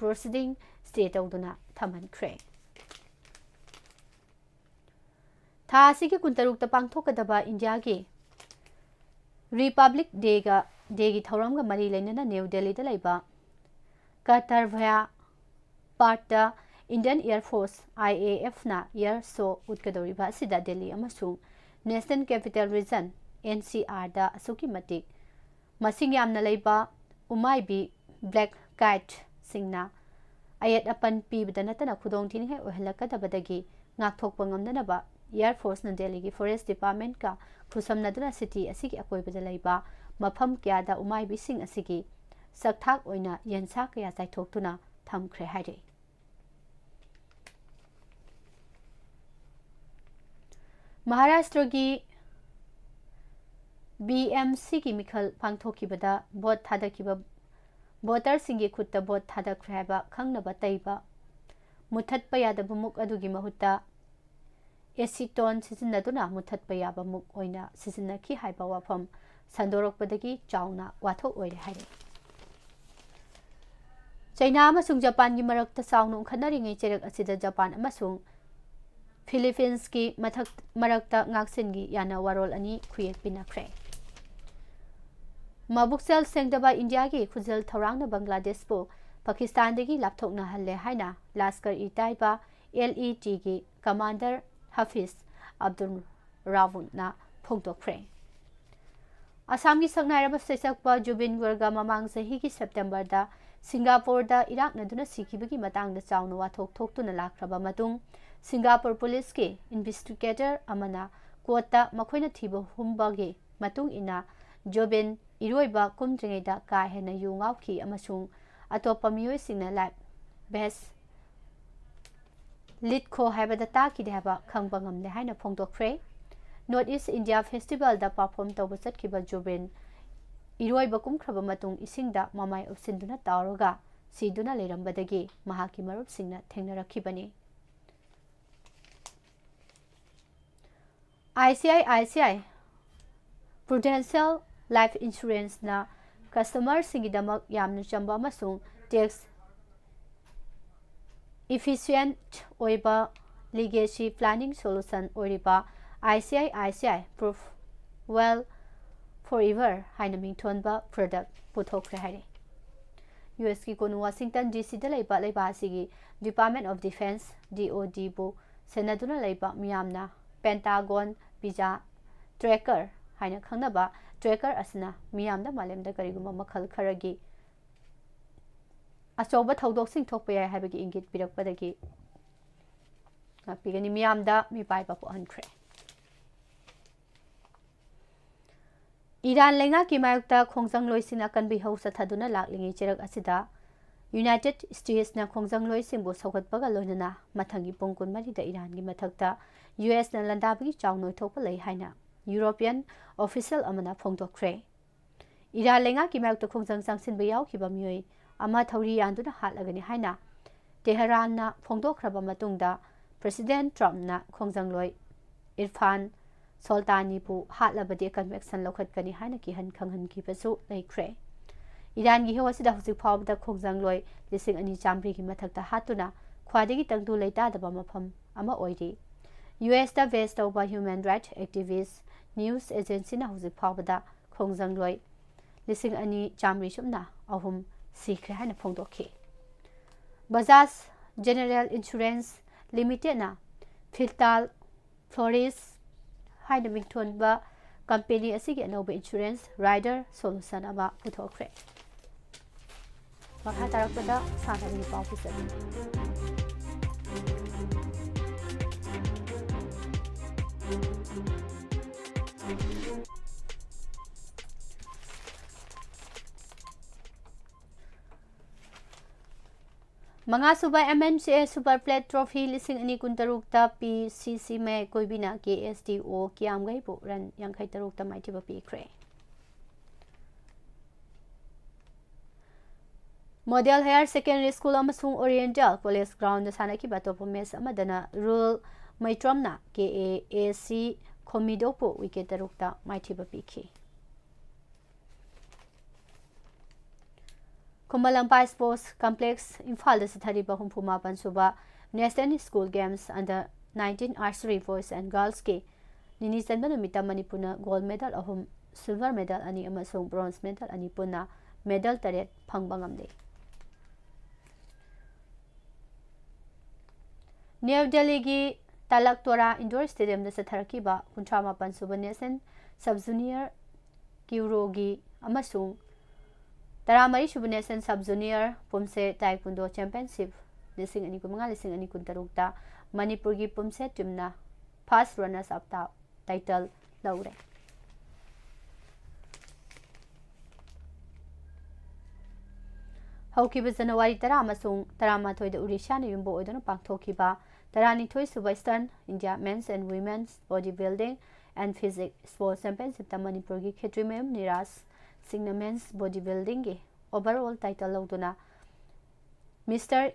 ꯄ꯭ꯔꯣꯁꯤꯗꯤꯡ ꯁ꯭ꯇꯦ ꯇꯧꯗꯨꯅ ꯊꯝꯍꯟꯈ꯭ꯔꯦ꯫ ꯊꯥ ꯑꯁꯤꯒꯤ ꯀꯨꯟꯇꯔꯨꯛꯇ ꯄꯥꯡꯊꯣꯛꯀꯗꯕ ꯏꯟꯗꯤꯌꯥꯒꯤ ꯔꯤꯄꯕ꯭ꯂꯤꯛ ꯗꯦꯒ, ꯗꯦꯒꯤ ꯊꯧꯔꯝꯒ ꯃꯔꯤ ꯂꯩꯅꯅ ꯅ꯭ꯌꯨ ꯗꯦꯜꯂꯤꯗ ꯂꯩꯕ ꯀꯔꯇꯚ꯭ꯌ ꯄꯥꯊꯇ Indian air force, I A ꯑꯦꯐꯅ ꯑꯦꯌꯔ ꯁꯣ ꯎꯠꯀꯗꯧꯔꯤꯕ ꯑꯁꯤꯗ ꯗꯦꯜꯂꯤ ꯑꯃꯁꯨꯡ national capital region, N C ꯑꯥꯔꯗ ꯑꯁꯨꯛꯀꯤ ꯃꯇꯤꯛ ꯃꯁꯤꯡ ꯌꯥꯝꯅ ꯂꯩꯕ ꯎꯃꯥꯏꯕꯤ, ꯕ꯭ꯂꯦꯛ ꯀꯥꯏꯠꯁꯤꯡꯅ ꯑꯌꯦꯠ ꯑꯄꯟ ꯄꯤꯕꯗ ꯅꯠꯇꯅ ꯈꯨꯗꯣꯡꯊꯤꯅꯤꯡꯉꯥꯏ ꯑꯣꯏꯍꯜꯂꯛꯀꯗꯕꯗꯒꯤ ꯉꯥꯛꯊꯣꯛꯄ ꯉꯝꯅꯅꯕ ꯑꯦꯌꯔ ꯐꯣꯔꯁꯅ ꯗꯦꯜꯂꯤꯒꯤ ꯐꯣꯔꯦꯁ ꯗꯤꯄꯥꯔꯠꯃꯦꯟꯠꯀ ꯈꯨꯠꯁꯝꯅꯗꯨꯅ ꯁꯤꯇꯤ ꯑꯁꯤꯒꯤ ꯑꯀꯣꯏꯕꯗ ꯂꯩꯕ ꯃꯐꯝ ꯀꯌꯥꯗ ꯎꯃꯥꯏꯕꯤꯁꯤꯡ ꯑꯁꯤꯒꯤ ꯁꯛꯊꯥꯛ ꯑꯣꯏꯅ ꯌꯦꯟꯁꯥ ꯀꯌꯥ ꯆꯥꯏꯊꯣꯛꯇꯨꯅ ꯊꯝꯈ꯭ꯔꯦ ꯍꯥꯏꯔꯤ꯫ ꯃꯍꯥꯔꯥꯁꯇ꯭ꯔꯒꯤ ꯕꯤ ꯑꯦꯝ ꯁꯤꯒꯤ ꯃꯤꯈꯜ ꯄꯥꯡꯊꯣꯛꯈꯤꯕꯗ ꯚꯣꯠ ꯊꯥꯗꯈꯤꯕ ꯚꯣꯇꯔꯁꯤꯡꯒꯤ ꯈꯨꯠꯇ ꯚꯣꯠ ꯊꯥꯗꯈ꯭ꯔꯦ ꯍꯥꯏꯕ ꯈꯪꯅꯕ ꯇꯩꯕ ꯃꯨꯊꯠꯄ ꯌꯥꯗꯕ ꯃꯨꯛ ꯑꯗꯨꯒꯤ ꯃꯍꯨꯠꯇ ꯑꯦꯁꯤꯇꯣꯟ ꯁꯤꯖꯤꯟꯅꯗꯨꯅ ꯃꯨꯊꯠꯄ ꯌꯥꯕ ꯃꯨꯛ ꯑꯣꯏꯅ ꯁꯤꯖꯤꯟꯅꯈꯤ ꯍꯥꯏꯕ ꯋꯥꯐꯝ ꯁꯟꯗꯣꯔꯛꯄꯗꯒꯤ ꯆꯥꯎꯅ ꯋꯥꯊꯣꯛ ꯑꯣꯏꯔꯦ ꯍꯥꯏꯔꯤ꯫ ꯆꯩꯅꯥ ꯑꯃꯁꯨꯡ ꯖꯄꯥꯟꯒꯤ ꯃꯔꯛꯇ ꯆꯥꯎꯅ ꯎꯪꯈꯠꯅꯔꯤꯉꯩ ꯆꯩꯔꯛ ꯑꯁꯤꯗ ꯖꯄꯥꯟ ꯑꯃꯁꯨꯡ ꯐꯤꯂꯤꯄꯤꯟꯁꯀꯤ ꯃꯊꯛ ꯃꯔꯛꯇ ꯉꯥꯛꯁꯦꯟꯒꯤ ꯌꯥꯅ ꯋꯥꯔꯣꯜ ꯑꯅꯤ ꯈꯨꯌꯦꯛ ꯄꯤꯅꯈ꯭ꯔꯦ꯫ ꯃꯕꯨꯛꯆꯦꯜ ꯁꯦꯡꯗꯕ ꯏꯟꯗꯤꯌꯥꯒꯤ ꯈꯨꯖꯜ ꯊꯧꯔꯥꯡꯅ ꯕꯪꯒ꯭ꯂꯥꯗꯦꯁꯄꯨ ꯄꯥꯀꯤꯁꯇꯥꯟꯗꯒꯤ ꯂꯥꯞꯊꯣꯛꯅꯍꯜꯂꯦ ꯍꯥꯏꯅ ꯂꯥꯁꯀꯔ ꯏ ꯇꯥꯏꯕ, ꯑꯦꯜ ꯏ ꯇꯤꯒꯤ ꯀꯃꯥꯟꯗꯔ ꯍꯐꯤꯖ ꯑꯕꯗꯨꯜ ꯔꯥꯎꯐꯅ ꯐꯣꯡꯗꯣꯛꯈ꯭ꯔꯦ꯫ ꯑꯁꯥꯝꯒꯤ ꯁꯛꯅꯥꯏꯔꯕ ꯁꯩꯁꯛꯄ ꯖꯨꯕꯤꯟ ꯒꯔꯒ ꯃꯃꯥꯡ ꯆꯍꯤꯒꯤ ꯁꯦꯞꯇꯦꯝꯕꯔꯗ ꯁꯤꯡꯒꯥꯄꯨꯔꯗ ꯏꯔꯥꯛꯅꯗꯨꯅ ꯁꯤꯈꯤꯕꯒꯤ ꯃꯇꯥꯡꯗ ꯆꯥꯎꯅ ꯋꯥꯊꯣꯛ ꯊꯣꯛꯇꯨꯅ ꯂꯥꯛꯈ꯭ꯔꯕ ꯃꯇꯨꯡ, ꯁꯤꯡꯒꯥꯄꯨꯔ ꯄꯨꯂꯤꯁꯀꯤ ꯏꯟꯚꯦꯁꯇꯤꯒꯦꯇꯔ ꯑꯃꯅ ꯀꯣꯔꯠꯇ ꯃꯈꯣꯏꯅ ꯊꯤꯕ ꯍꯨꯝꯕꯒꯤ ꯃꯇꯨꯡ ꯏꯟꯅ ꯖꯨꯕꯤꯟ ꯏꯔꯣꯏꯕ ꯀꯨꯝꯗ꯭ꯔꯤꯉꯩꯗ ꯀꯥ ꯍꯦꯟꯅ ꯌꯨ ꯉꯥꯎꯈꯤ ꯑꯃꯁꯨꯡ ꯑꯇꯣꯞꯄ ꯃꯤꯑꯣꯏꯁꯤꯡꯅ ꯂꯥꯏꯐ ꯚꯦꯁ ꯂꯤꯠꯈꯣ ꯍꯥꯏꯕꯗ ꯇꯥꯈꯤꯗꯦ ꯍꯥꯏꯕ ꯈꯪꯕ ꯉꯝꯂꯦ ꯍꯥꯏꯅ ꯐꯣꯡꯗꯣꯛꯈ꯭ꯔꯦ꯫ ꯅꯣꯔꯠ ꯏꯁ ꯏꯟꯗꯤꯌꯥ ꯐꯦꯁꯇꯤꯚꯦꯜꯗ ꯄꯔꯐꯣꯔꯝ ꯇꯧꯕ ꯆꯠꯈꯤꯕ ꯖꯨꯕꯤꯟ ꯏꯔꯣꯏꯕ ꯀꯨꯝꯈ꯭ꯔꯕ ꯃꯇꯨꯡ ꯏꯁꯤꯡꯗ ꯃꯃꯥꯏ ꯎꯞꯁꯤꯟꯗꯨꯅ ꯇꯥꯎꯔꯒ ꯁꯤꯗꯨꯅ ꯂꯩꯔꯝꯕꯗꯒꯤ ꯃꯍꯥꯛꯀꯤ ꯃꯔꯨꯞꯁꯤꯡꯅ ꯊꯦꯡꯅꯔꯛꯈꯤꯕꯅꯤ꯫ ꯑꯥꯏ C I I C I Prudential life ꯏꯟꯁꯨꯔꯦꯟꯁꯅ ꯀꯁꯇꯃꯔꯁꯤꯡꯒꯤꯗꯃꯛ ꯌꯥꯝꯅ ꯆꯝꯕ ꯑꯃꯁꯨꯡ ꯇꯦꯛꯁ ꯏꯐꯤꯁꯤꯌꯦꯟꯠ ꯑꯣꯏꯕ ꯂꯤꯒꯦꯁꯤ ꯄ꯭ꯂꯥꯅꯤꯡ ꯁꯣꯂꯨꯁꯟ ꯑꯣꯏꯔꯤꯕ I C I I C I proof well forever ꯍꯥꯏꯅ ꯃꯤꯡꯊꯣꯟꯕ ꯄ꯭ꯔꯗꯛ ꯄꯨꯊꯣꯛꯈ꯭ꯔꯦ ꯍꯥꯏꯔꯤ꯫ ꯌꯨ ꯑꯦꯁꯀꯤ ꯀꯣꯅꯨꯡ ꯋꯥꯁꯤꯡꯇꯟ ꯗꯤ ꯁꯤꯗ ꯂꯩꯕ ꯂꯩꯕꯥꯛ ꯑꯁꯤꯒꯤ ꯗꯤꯄꯥꯔꯠꯃꯦꯟ ꯑꯣꯐ ꯗꯤꯐꯦꯟꯁ, ꯗꯤ ꯑꯣ ꯗꯤꯕꯨ ꯁꯦꯟꯅꯗꯨꯅ ꯂꯩꯕ ꯃꯤꯌꯥꯝꯅ ꯄꯦꯟꯇꯥꯒꯣꯟ ꯚꯤꯖꯥ ꯇ꯭ꯔꯦꯀꯔ ꯍꯥꯏꯅ ꯈꯪꯅꯕ ꯇ꯭ꯔꯦꯀꯔ ꯑꯁꯤꯅ ꯃꯤꯌꯥꯝꯗ ꯃꯥꯂꯦꯝꯗ ꯀꯔꯤꯒꯨꯝꯕ ꯃꯈꯜ ꯈꯔꯒꯤ ꯑꯆꯧꯕ ꯊꯧꯗꯣꯛꯁꯤꯡ ꯊꯣꯛꯄ ꯌꯥꯏ ꯍꯥꯏꯕꯒꯤ ꯏꯪꯒꯤꯠ ꯄꯤꯔꯛꯄꯗꯒꯤ ꯉꯥꯛꯄꯤꯒꯅꯤ꯫ ꯃꯤꯌꯥꯝꯗ ꯃꯤꯄꯥꯏꯕ ꯄꯣꯛꯍꯟꯈ꯭ꯔꯦ꯫ ꯏꯔꯥꯟ ꯂꯩꯉꯥꯛꯀꯤ ꯃꯥꯌꯣꯛꯇ ꯈꯣꯡꯖꯪꯂꯣꯏꯁꯤꯡ ꯑꯀꯟꯕ ꯏꯍꯧ ꯆꯠꯊꯗꯨꯅ ꯂꯥꯛꯂꯤꯉꯩ ꯆꯩꯔꯛ ꯑꯁꯤꯗ ꯌꯨꯅꯥꯏꯇꯦꯗ ꯁ꯭ꯇꯦꯠꯁꯅ ꯈꯣꯡꯖꯪꯂꯣꯏꯁꯤꯡꯕꯨ ꯁꯧꯒꯠꯄꯒ ꯂꯣꯏꯅꯅ ꯃꯊꯪꯒꯤ ꯄꯨꯡ ꯀꯨꯟꯃꯔꯤꯗ ꯏꯔꯥꯟꯒꯤ ꯃꯊꯛꯇ ꯌꯨ ꯑꯦꯁꯅ ꯂꯥꯟꯗꯥꯕꯒꯤ ꯆꯥꯎ ꯅꯣꯏꯊꯣꯛꯄ ꯂꯩ ꯍꯥꯏꯅ ꯌꯨꯔꯣꯄꯤꯌꯟ ꯑꯣꯐꯤꯁꯤꯌꯦꯜ ꯑꯃꯅ ꯐꯣꯡꯗꯣꯛꯈ꯭ꯔꯦ꯫ ꯏꯔꯥꯟ ꯂꯩꯉꯥꯛꯀꯤ ꯃꯥꯌꯣꯛꯇ ꯈꯣꯡꯖꯪ ꯆꯪꯁꯤꯟꯕ ꯌꯥꯎꯈꯤꯕ ꯃꯤꯑꯣꯏ ꯑꯃ ꯊꯧꯔꯤ ꯌꯥꯟꯗꯨꯅ ꯍꯥꯠꯂꯒꯅꯤ ꯍꯥꯏꯅ ꯇꯦꯍꯔꯥꯟꯅ ꯐꯣꯡꯗꯣꯛꯈ꯭ꯔꯕ ꯃꯇꯨꯡꯗ, ꯄ꯭ꯔꯦꯁꯤꯗꯦꯟꯠ ꯇ꯭ꯔꯝꯞꯅ ꯈꯣꯡꯖꯪꯂꯣꯏ ꯏꯔꯐꯥꯟ ꯁꯣꯜꯇꯥꯅꯤꯕꯨ ꯍꯥꯠꯂꯕꯗꯤ ꯑꯦꯀꯟꯕꯦꯛꯁꯟ ꯂꯧꯈꯠꯀꯅꯤ ꯍꯥꯏꯅ ꯀꯤꯍꯟ ꯈꯪꯍꯟꯈꯤꯕꯁꯨ ꯂꯩꯈ꯭ꯔꯦ꯫ ꯏꯔꯥꯟꯒꯤ ꯏꯍꯧ ꯑꯁꯤꯗ ꯍꯧꯖꯤꯛ ꯐꯥꯎꯕꯗ ꯈꯣꯡꯖꯪꯂꯣꯏ ꯂꯤꯁꯤꯡ ꯑꯅꯤ ꯆꯥꯃꯔꯤꯒꯤ ꯃꯊꯛꯇ ꯍꯥꯠꯇꯨꯅ ꯈ꯭ꯋꯥꯏꯗꯒꯤ ꯇꯪꯗꯨ ꯂꯩꯇꯥꯗꯕ ꯃꯐꯝ ꯑꯃ ꯑꯣꯏꯔꯤ꯫ ꯌꯨ ꯑꯦꯁꯇ ꯕꯦꯁ ꯇꯧꯕ ꯍ꯭ꯌꯨꯃꯦꯟ ꯔꯥꯏꯠ ꯑꯦꯛꯇꯤꯚꯤꯁ ꯅ꯭ꯌꯨꯁ ꯑꯦꯖꯦꯟꯁꯤꯅ ꯍꯧꯖꯤꯛ ꯐꯥꯎꯕꯗ ꯈꯣꯡꯖꯪꯂꯣꯏ ꯂꯤꯁꯤꯡ ꯑꯅꯤ ꯆꯥꯃꯔꯤ ꯁꯨꯞꯅ ꯑꯍꯨꯝ ꯁꯤꯈ꯭ꯔꯦ ꯍꯥꯏꯅ ꯐꯣꯡꯗꯣꯛꯈꯤ꯫ ꯕꯖꯥꯖ ꯖꯦꯅꯦꯔꯦꯜ ꯏꯟꯁꯨꯔꯦꯟꯁ ꯂꯤꯃꯤꯇꯦꯠꯅ ꯐꯤꯜꯇꯥꯜ ꯐ꯭ꯂꯣꯔꯤꯁ ꯍꯥꯏꯅ ꯃꯤꯡꯊꯣꯟꯕ ꯀꯝꯄꯦꯅꯤ ꯑꯁꯤꯒꯤ ꯑꯅꯧꯕ ꯏꯟꯁꯨꯔꯦꯟꯁ ꯔꯥꯏꯗꯔ ꯁꯣꯂꯨꯁꯟ ꯑꯃ ꯄꯨꯊꯣꯛꯈ꯭ꯔꯦ꯫ ꯃꯈꯥ ꯇꯥꯔꯛꯄꯗ ꯁꯥꯟꯅꯕꯒꯤ ꯄꯥꯎ ꯄꯤꯖꯒꯦ꯫ ꯃꯉꯥꯁꯨꯕ ꯑꯦꯝ ꯑꯦꯟ ꯁꯤ ꯑꯦ ꯁꯨꯄꯔ ꯄ꯭ꯂꯦꯠ ꯇ꯭ꯔꯣꯐꯤ ꯂꯤꯁꯤꯡ ꯑꯅꯤ ꯀꯨꯟꯇꯔꯨꯛꯇ ꯄꯤ ꯁꯤ ꯁꯤ ꯃꯦ ꯀꯣꯏꯕꯤꯅ ꯀꯦ ꯑꯦꯁ ꯇꯤ ꯑꯣ ꯀꯤꯌꯥꯝꯒꯩꯕꯨ ꯔꯟ ꯌꯥꯡꯈꯩ ꯇꯔꯨꯛꯇ ꯃꯥꯏꯊꯤꯕ ꯄꯤꯈ꯭ꯔꯦ꯫ ꯃꯣꯗꯦꯜ ꯍꯥꯌꯔ ꯁꯦꯀꯦꯟꯗꯔꯤ ꯁ꯭ꯀꯨꯜ ꯑꯃꯁꯨꯡ ꯑꯣꯔꯤꯌꯦꯟꯇꯦꯜ ꯀꯣꯂꯦꯖ ꯒ꯭ꯔꯥꯎꯟꯗ ꯁꯥꯟꯅꯈꯤꯕ ꯑꯇꯣꯞꯄ ꯃꯦꯆ ꯑꯃꯗꯅ ꯔꯨꯜ ꯃꯩꯇ꯭ꯔꯣꯝꯅ ꯀꯦ ꯑꯦ ꯑꯦ ꯁꯤ ꯈꯣꯃꯤꯗꯣꯛꯄꯨ ꯋꯤꯀꯦꯠ ꯇꯔꯨꯛꯇ ꯃꯥꯏꯊꯤꯕ ꯄꯤꯈꯤ꯫ ꯈꯨꯃꯟ ꯂꯝꯄꯥꯛ ꯁ꯭ꯄꯣꯔꯠꯁ ꯀꯝꯄ꯭ꯂꯦꯛꯁ ꯏꯝꯐꯥꯜꯗ ꯆꯠꯊꯔꯤꯕ ꯍꯨꯝꯐꯨ ꯃꯥꯄꯟ ꯁꯨꯕ national school games under nineteen archery boys and ꯒꯔꯜꯁꯀꯤ ꯅꯤꯅꯤ ꯆꯟꯕ ꯅꯨꯃꯤꯠꯇ ꯃꯅꯤꯄꯨꯔꯅ ꯒꯣꯜꯗ ꯃꯦꯗꯜ ꯑꯍꯨꯝ, ꯁꯤꯜꯚꯔ ꯃꯦꯗꯜ ꯑꯅꯤ ꯑꯃꯁꯨꯡ ꯕ꯭ꯔꯣꯟꯖ ꯃꯦꯗꯜ ꯑꯅꯤ ꯄꯨꯟꯅ ꯃꯦꯗꯜ ꯇꯔꯦꯠ ꯐꯪꯕ ꯉꯝꯂꯤ꯫ ꯅ꯭ꯌꯨ ꯗꯦꯜꯂꯤꯒꯤ ꯇꯂꯛ ꯇꯣꯔꯥ ꯏꯟꯗꯣꯔ ꯁ꯭ꯇꯦꯗꯤꯌꯝꯗ ꯆꯠꯊꯔꯛꯈꯤꯕ ꯀꯨꯟꯊ꯭ꯔꯥ ꯃꯥꯄꯟ ꯁꯨꯕ ꯅꯦꯁꯅꯦꯜ ꯁꯕ ꯖꯨꯅꯤꯌꯔ ꯀ꯭ꯌꯨꯔꯣꯒꯤ ꯑꯃꯁꯨꯡ ꯇꯔꯥꯃꯔꯤ ꯁꯨꯕ national sub junior poomsae taekwondo championship ꯂꯤꯁꯤꯡ ꯑꯅꯤ ꯀꯨꯟꯃꯉꯥ ꯂꯤꯁꯤꯡ ꯑꯅꯤ ꯀꯨꯟꯇꯔꯨꯛꯇ ꯃꯅꯤꯄꯨꯔꯒꯤ ꯄꯨꯝꯁꯦ ꯇꯤꯝꯅ ꯐꯥꯔꯁ ꯔꯅꯔꯁ ꯑꯞꯇ ꯇꯥꯏꯇꯜ ꯂꯧꯔꯦ꯫ ꯍꯧꯈꯤꯕ ꯖꯅꯋꯥꯔꯤ ꯇꯔꯥ ꯑꯃꯁꯨꯡ ꯇꯔꯥꯃꯥꯊꯣꯏꯗ ꯎꯔꯤꯁꯥꯅ ꯌꯨꯝꯕꯨ ꯑꯣꯏꯗꯨꯅ ꯄꯥꯡꯊꯣꯛꯈꯤꯕ ꯇꯔꯥꯅꯤꯊꯣꯏ ꯁꯨꯕ Eastern India Men's and Women's Body Building and Physique Sports Championshipꯇ ꯃꯅꯤꯄꯨꯔꯒꯤ ꯈꯦꯇ꯭ꯔꯤꯃꯌꯨꯝ ꯅꯤꯔꯥꯖ ꯁꯤꯡꯅ Men's Body Buildingꯒꯤ overall title ꯂꯧꯗꯨꯅ Mister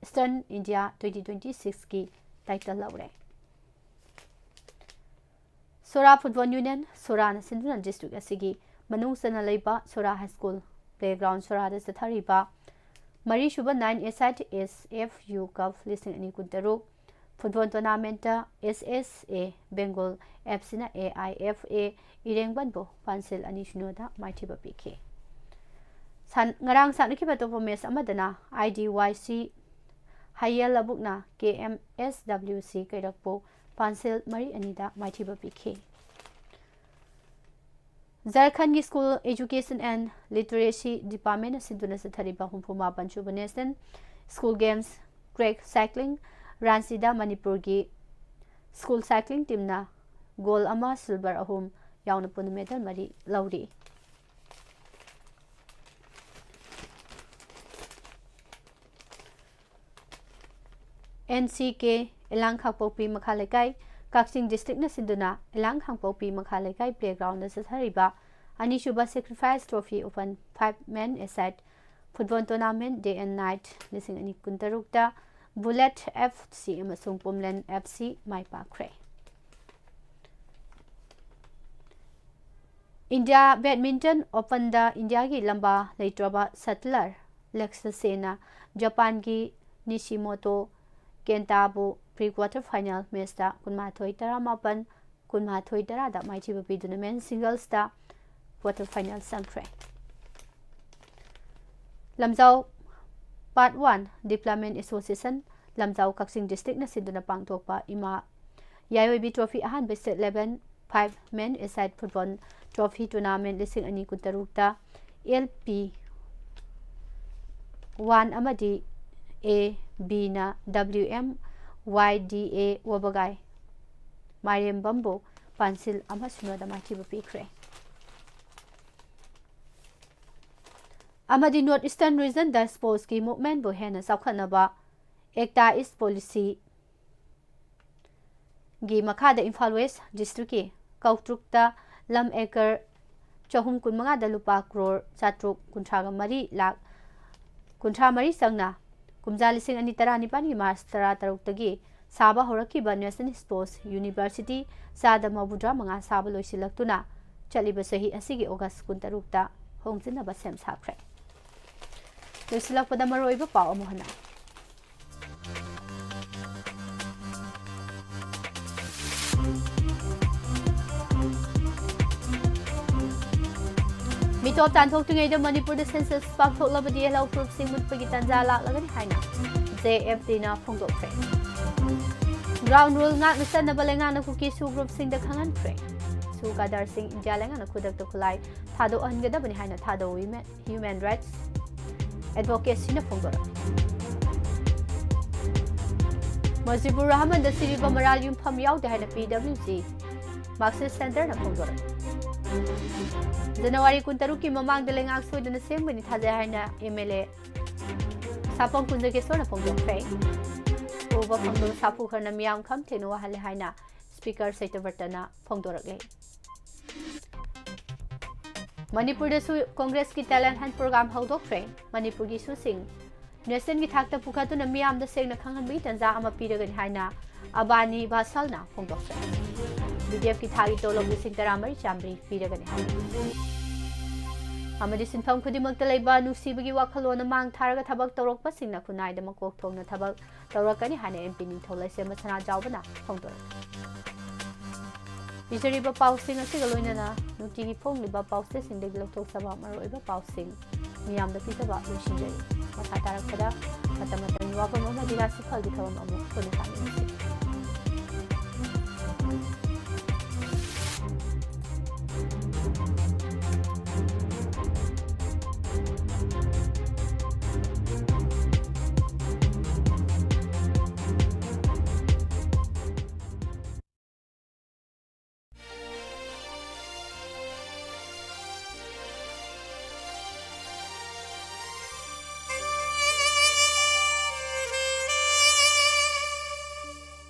Eastern India twenty twenty-sixꯀꯤ title ꯂꯧꯔꯦ꯫ ꯁꯣꯔꯥ Football Union, ꯁꯣꯔꯥꯅ ꯁꯤꯟꯗꯨꯅ district ꯑꯁꯤꯒꯤ ꯃꯅꯨꯡ ꯆꯟꯅ ꯂꯩꯕ ꯁꯣꯔꯥ High School playground ꯁꯣꯔꯥꯗ ꯆꯠꯊꯔꯤꯕ ꯃꯔꯤꯁꯨꯕ nine A-side S F U Cup ꯂꯤꯁꯤꯡ ꯑꯅꯤ ꯀꯨꯟꯇꯔꯨꯛ football tournamentꯇ S S A Bengal F Cꯅ A I F A ꯏꯔꯦꯡꯕꯟꯕꯨ ꯄꯥꯟꯁꯤꯜ ꯑꯅꯤ ꯁꯤꯅꯣꯗ ꯃꯥꯏꯊꯤꯕ ꯄꯤꯈꯤ꯫ ꯁꯥꯟ-, ꯉꯔꯥꯡ ꯁꯥꯟꯅꯈꯤꯕ ꯑꯇꯣꯞꯄ match ꯑꯃꯗꯅ I D Y C ꯍꯌꯦꯜ ꯂꯕꯨꯛꯅ K M S W C ꯀꯩꯔꯛꯄꯨ ꯄꯥꯟꯁꯤꯜ ꯃꯔꯤ ꯑꯅꯤꯗ ꯃꯥꯏꯊꯤꯕ ꯄꯤꯈꯤ꯫ ꯖꯔꯈꯟꯒꯤ School Education and Literacy Departmentꯅ ꯁꯤꯟꯗꯨꯅ ꯆꯠꯊꯔꯤꯕ ꯍꯨꯝꯐꯨ ꯃꯥꯄꯟ ꯁꯨꯕ National School Games Crack Cycling Ranchꯤꯗ ꯃꯅꯤꯄꯨꯔꯒꯤ school cycling teamꯅ gold ꯑꯃ, silver ꯑꯍꯨꯝ ꯌꯥꯎꯅ ꯄꯨꯟꯅ medal ꯃꯔꯤ ꯂꯧꯔꯤ꯫ N C K ꯏꯂꯥꯡ ꯈꯥꯡꯄꯣꯛꯄꯤ ꯃꯈꯥ ꯂꯩꯀꯥꯏ, ꯀꯛꯆꯤꯡ districtꯅ ꯁꯤꯟꯗꯨꯅ ꯏꯂꯥꯡ ꯈꯥꯡꯄꯣꯛꯄꯤ ꯃꯈꯥ ꯂꯩꯀꯥꯏ playgroundꯗ ꯆꯠꯊꯔꯤꯕ ꯑꯅꯤꯁꯨꯕ Sacrifice Trophy Open five Men A-side football tournament Day and Night ꯂꯤꯁꯤꯡ ꯑꯅꯤ ꯀꯨꯟꯇꯔꯨꯛꯇ Bullet F C ꯑꯃꯁꯨꯡ ꯄꯨꯝꯂꯦꯟ F C ꯃꯥꯏ ꯄꯥꯛꯈ꯭ꯔꯦ꯫ India Badminton Openꯗ ꯏꯟꯗꯤꯌꯥꯒꯤ ꯂꯝꯕꯥ ꯂꯩꯇ꯭ꯔꯕ shuttler ꯂꯛꯁ ꯁꯦꯟꯅ ꯖꯄꯥꯟꯒꯤ ꯅꯤꯁꯤꯃꯣꯇꯣ ꯀꯦꯟꯇꯥꯕꯨ pre quarter final matchꯇ ꯀꯨꯟꯃꯥꯊꯣꯏ ꯇꯔꯥꯃꯥꯄꯟ, ꯀꯨꯟꯃꯥꯊꯣꯏ ꯇꯔꯥꯗ ꯃꯥꯏꯊꯤꯕ ꯄꯤꯗꯨꯅ men's singlesꯇ quarter final ꯆꯪꯈ꯭ꯔꯦ꯫ ꯂꯝꯖꯥꯎ Part one Development Association, ꯂꯝꯖꯥꯎ ꯀꯛꯆꯤꯡ districtꯅ ꯁꯤꯟꯗꯨꯅ ꯄꯥꯡꯊꯣꯛꯄ ꯏꯃꯥ ꯌꯥꯏꯑꯣꯏꯕꯤ trophy ꯑꯍꯥꯟꯕ state level five Men A-side football trophy tournament ꯂꯤꯁꯤꯡ ꯑꯅꯤ ꯀꯨꯟꯇꯔꯨꯛꯇ L P one ꯑꯃꯗꯤ A Bꯅ W M Y D A ꯋꯥꯕꯒꯥꯏ ꯃꯥꯏꯔꯦꯝꯕꯝꯕꯨ ꯄꯥꯟꯁꯤꯜ ꯑꯃ ꯁꯤꯅꯣꯗ ꯃꯥꯏꯊꯤꯕ ꯄꯤꯈ꯭ꯔꯦ꯫ ꯑꯃꯗꯤ North Eastern Regionꯗ sportsꯀꯤ movementꯕꯨ ꯍꯦꯟꯅ ꯆꯥꯎꯈꯠꯅꯕ Ekta East Policy ꯒꯤ ꯃꯈꯥꯗ ꯏꯝꯐꯥꯜ ꯋꯦꯁ ꯗꯤꯁꯇ꯭ꯔꯤꯛꯀꯤ ꯀꯧꯇ꯭ꯔꯨꯛꯇ ꯂꯝ ꯑꯦꯀꯔ ꯆꯍꯨꯝ ꯀꯨꯟꯃꯉꯥꯗ ꯂꯨꯄꯥ ꯀ꯭ꯔꯣꯔ ꯆꯥꯇ꯭ꯔꯨꯛ ꯀꯨꯟꯊ꯭ꯔꯥꯒ ꯃꯔꯤ ꯂꯥꯈ ꯀꯨꯟꯊ꯭ꯔꯥ ꯃꯔꯤ ꯆꯪꯅ ꯀꯨꯝꯖꯥ ꯂꯤꯁꯤꯡ ꯑꯅꯤ ꯇꯔꯥꯅꯤꯄꯥꯟꯒꯤ ꯃꯥꯔꯆ ꯇꯔꯥꯇꯔꯨꯛꯇꯒꯤ ꯁꯥꯕ ꯍꯧꯔꯛꯈꯤꯕ ꯅꯦꯁꯅꯦꯜ ꯁ꯭ꯄꯣꯔꯠꯁ ꯌꯨꯅꯤꯚꯔꯁꯤꯇꯤ ꯆꯥꯗ ꯃꯧꯗ꯭ꯔꯥ ꯃꯉꯥ ꯁꯥꯕ ꯂꯣꯏꯁꯤꯜꯂꯛꯇꯨꯅ ꯆꯠꯂꯤꯕ ꯆꯍꯤ ꯑꯁꯤꯒꯤ ꯑꯣꯒꯁ ꯀꯨꯟꯇꯔꯨꯛꯇ ꯍꯣꯡꯖꯤꯟꯅꯕ ꯁꯦꯝ ꯁꯥꯈ꯭ꯔꯦ꯫ ꯂꯣꯏꯁꯤꯜꯂꯛꯄꯗ ꯃꯔꯨꯑꯣꯏꯕ ꯄꯥꯎ ꯑꯃꯨꯛ ꯍꯟꯅ꯫ ꯃꯤꯇꯣꯞ ꯇꯥꯟꯊꯣꯛꯇ꯭ꯔꯤꯉꯩꯗ ꯃꯅꯤꯄꯨꯔꯗ ꯁꯦꯟꯁꯁ ꯄꯥꯡꯊꯣꯛꯂꯕꯗꯤ ꯍꯦꯜꯂꯧ ꯄ꯭ꯔꯨꯐꯁꯤꯡ ꯃꯨꯠꯄꯒꯤ ꯇꯥꯟꯖꯥ ꯂꯥꯛꯂꯒꯅꯤ ꯍꯥꯏꯅ ꯖꯦ ꯑꯦꯐ ꯇꯤꯅ ꯐꯣꯡꯗꯣꯛꯈ꯭ꯔꯦ꯫ ꯒ꯭ꯔꯥꯎꯟ ꯔꯨꯜ ꯉꯥꯛꯅ ꯆꯠꯅꯕ ꯂꯩꯉꯥꯛꯅ ꯀꯨꯀꯤ ꯁꯨ ꯒ꯭ꯔꯨꯞꯁꯤꯡꯗ ꯈꯪꯍꯟꯈ꯭ꯔꯦ꯫ ꯁꯨ ꯀꯥꯗꯔꯁꯤꯡ ꯏꯟꯗꯤꯌꯥ ꯂꯩꯉꯥꯛꯅ ꯈꯨꯗꯛꯇ ꯈꯨꯠꯂꯥꯏ ꯊꯥꯗꯣꯛꯍꯟꯒꯗꯕꯅꯤ ꯍꯥꯏꯅ ꯊꯥꯗꯧ ꯍ꯭ꯌꯨꯃꯦꯟ ꯔꯥꯏꯠꯁ ꯑꯦꯗꯚꯣꯀꯦꯠꯁꯤꯅ ꯐꯣꯡꯗꯣꯔꯛꯏ꯫ ꯃꯖꯤꯕꯨꯔ ꯔꯍꯃꯟꯗ ꯁꯤꯔꯤꯕ ꯃꯔꯥꯜ ꯌꯨꯝꯐꯝ ꯌꯥꯎꯗꯦ ꯍꯥꯏꯅ ꯄꯤ ꯗꯕ꯭ꯂꯤꯎ ꯖꯤ ꯃꯥꯔꯛꯁꯤꯁ ꯁꯦꯟꯇꯔꯅ ꯐꯣꯡꯗꯣꯔꯛꯏ꯫ ꯖꯅꯋꯥꯔꯤ ꯀꯨꯟꯇꯔꯨꯛꯀꯤ ꯃꯃꯥꯡꯗ ꯂꯩꯉꯥꯛ ꯁꯣꯏꯗꯅ ꯁꯦꯝꯒꯅꯤ ꯊꯥꯖꯩ ꯍꯥꯏꯅ ꯑꯦꯝ ꯑꯦꯜ ꯑꯦ ꯁꯥꯄꯝ ꯀꯨꯟꯖꯒꯦꯁꯣꯔꯅ ꯐꯣꯡꯗꯣꯛꯈ꯭ꯔꯦ꯫ ꯎꯕ ꯐꯪꯗꯕ ꯁꯥꯐꯨ ꯈꯔꯅ ꯃꯤꯌꯥꯝ ꯈꯝ ꯊꯦꯡꯅ ꯋꯥꯍꯜꯂꯦ ꯍꯥꯏꯅ ꯁ꯭ꯄꯤꯀꯔ ꯁꯇ꯭ꯌꯕ꯭ꯔꯇꯅ ꯐꯣꯡꯗꯣꯔꯛꯂꯦ꯫ ꯃꯅꯤꯄꯨꯔꯗꯁꯨ ꯀꯣꯡꯒ꯭ꯔꯦꯁꯀꯤ ꯇꯦꯂꯦꯟꯠ ꯍꯟꯠ ꯄ꯭ꯔꯣꯒ꯭ꯔꯥꯝ ꯍꯧꯗꯣꯛꯈ꯭ꯔꯦ꯫ ꯃꯅꯤꯄꯨꯔꯒꯤ ꯏꯁꯨꯁꯤꯡ ꯅꯦꯁꯟꯒꯤ ꯊꯥꯛꯇ ꯄꯨꯈꯠꯇꯨꯅ ꯃꯤꯌꯥꯝꯗ ꯁꯦꯡꯅ ꯈꯪꯍꯟꯕꯒꯤ ꯇꯥꯟꯖꯥ ꯑꯃ ꯄꯤꯔꯒꯅꯤ ꯍꯥꯏꯅ ꯑꯕꯥꯅꯤ ꯕꯥꯁꯜꯅ ꯐꯣꯡꯗꯣꯛꯈ꯭ꯔꯦ꯫ ꯕꯤ ꯗꯤ ꯑꯦꯐꯀꯤ ꯊꯥꯒꯤ ꯇꯣꯂꯣꯞ ꯂꯤꯁꯤꯡ ꯇꯔꯥꯃꯔꯤ ꯆꯥꯝꯃꯔꯤ ꯄꯤꯔꯒꯅꯤ ꯍꯥꯏ꯫ ꯑꯃꯗꯤ ꯁꯤꯟꯐꯝ ꯈꯨꯗꯤꯡꯃꯛꯇ ꯂꯩꯕ ꯅꯨꯡꯁꯤꯕꯒꯤ ꯋꯥꯈꯜꯂꯣꯟꯅ ꯃꯥꯡ ꯊꯥꯔꯒ ꯊꯕꯛ ꯇꯧꯔꯛꯄꯁꯤꯡꯅ ꯈꯨꯟꯅꯥꯏꯗ ꯃꯀꯣꯛ ꯊꯣꯡꯅ ꯊꯕꯛ ꯇꯧꯔꯛꯀꯅꯤ ꯍꯥꯏꯅ ꯑꯦꯝ ꯄꯤ ꯅꯤꯡꯊꯧ ꯂꯩꯁꯦꯝꯕ ꯁꯅꯥꯖꯥꯎꯕꯅ ꯐꯣꯡꯗꯣꯔꯛꯂꯤ꯫ ꯄꯤꯖꯔꯤꯕ ꯄꯥꯎꯁꯤꯡ ꯑꯁꯤꯒ ꯂꯣꯏꯅꯅ ꯅꯨꯡꯇꯤꯒꯤ ꯐꯣꯡꯂꯤꯕ ꯄꯥꯎꯆꯦꯁꯤꯡꯗꯒꯤ ꯂꯧꯊꯣꯛꯆꯕ ꯃꯔꯨꯑꯣꯏꯕ ꯄꯥꯎꯁꯤꯡ ꯃꯤꯌꯥꯝꯗ ꯄꯤꯖꯕ ꯂꯣꯏꯁꯤꯟꯖꯔꯤ꯫ ꯃꯈꯥ ꯇꯥꯔꯛꯄꯗ ꯃꯇꯝ ꯃꯇꯝꯒꯤ ꯋꯥꯐꯝ ꯑꯃꯗꯤ ꯔꯥꯁꯤꯐꯜꯒꯤ ꯊꯧꯔꯝ ꯑꯃꯨꯛ ꯄꯨꯟꯅ ꯇꯥꯃꯤꯟꯅꯁꯤ꯫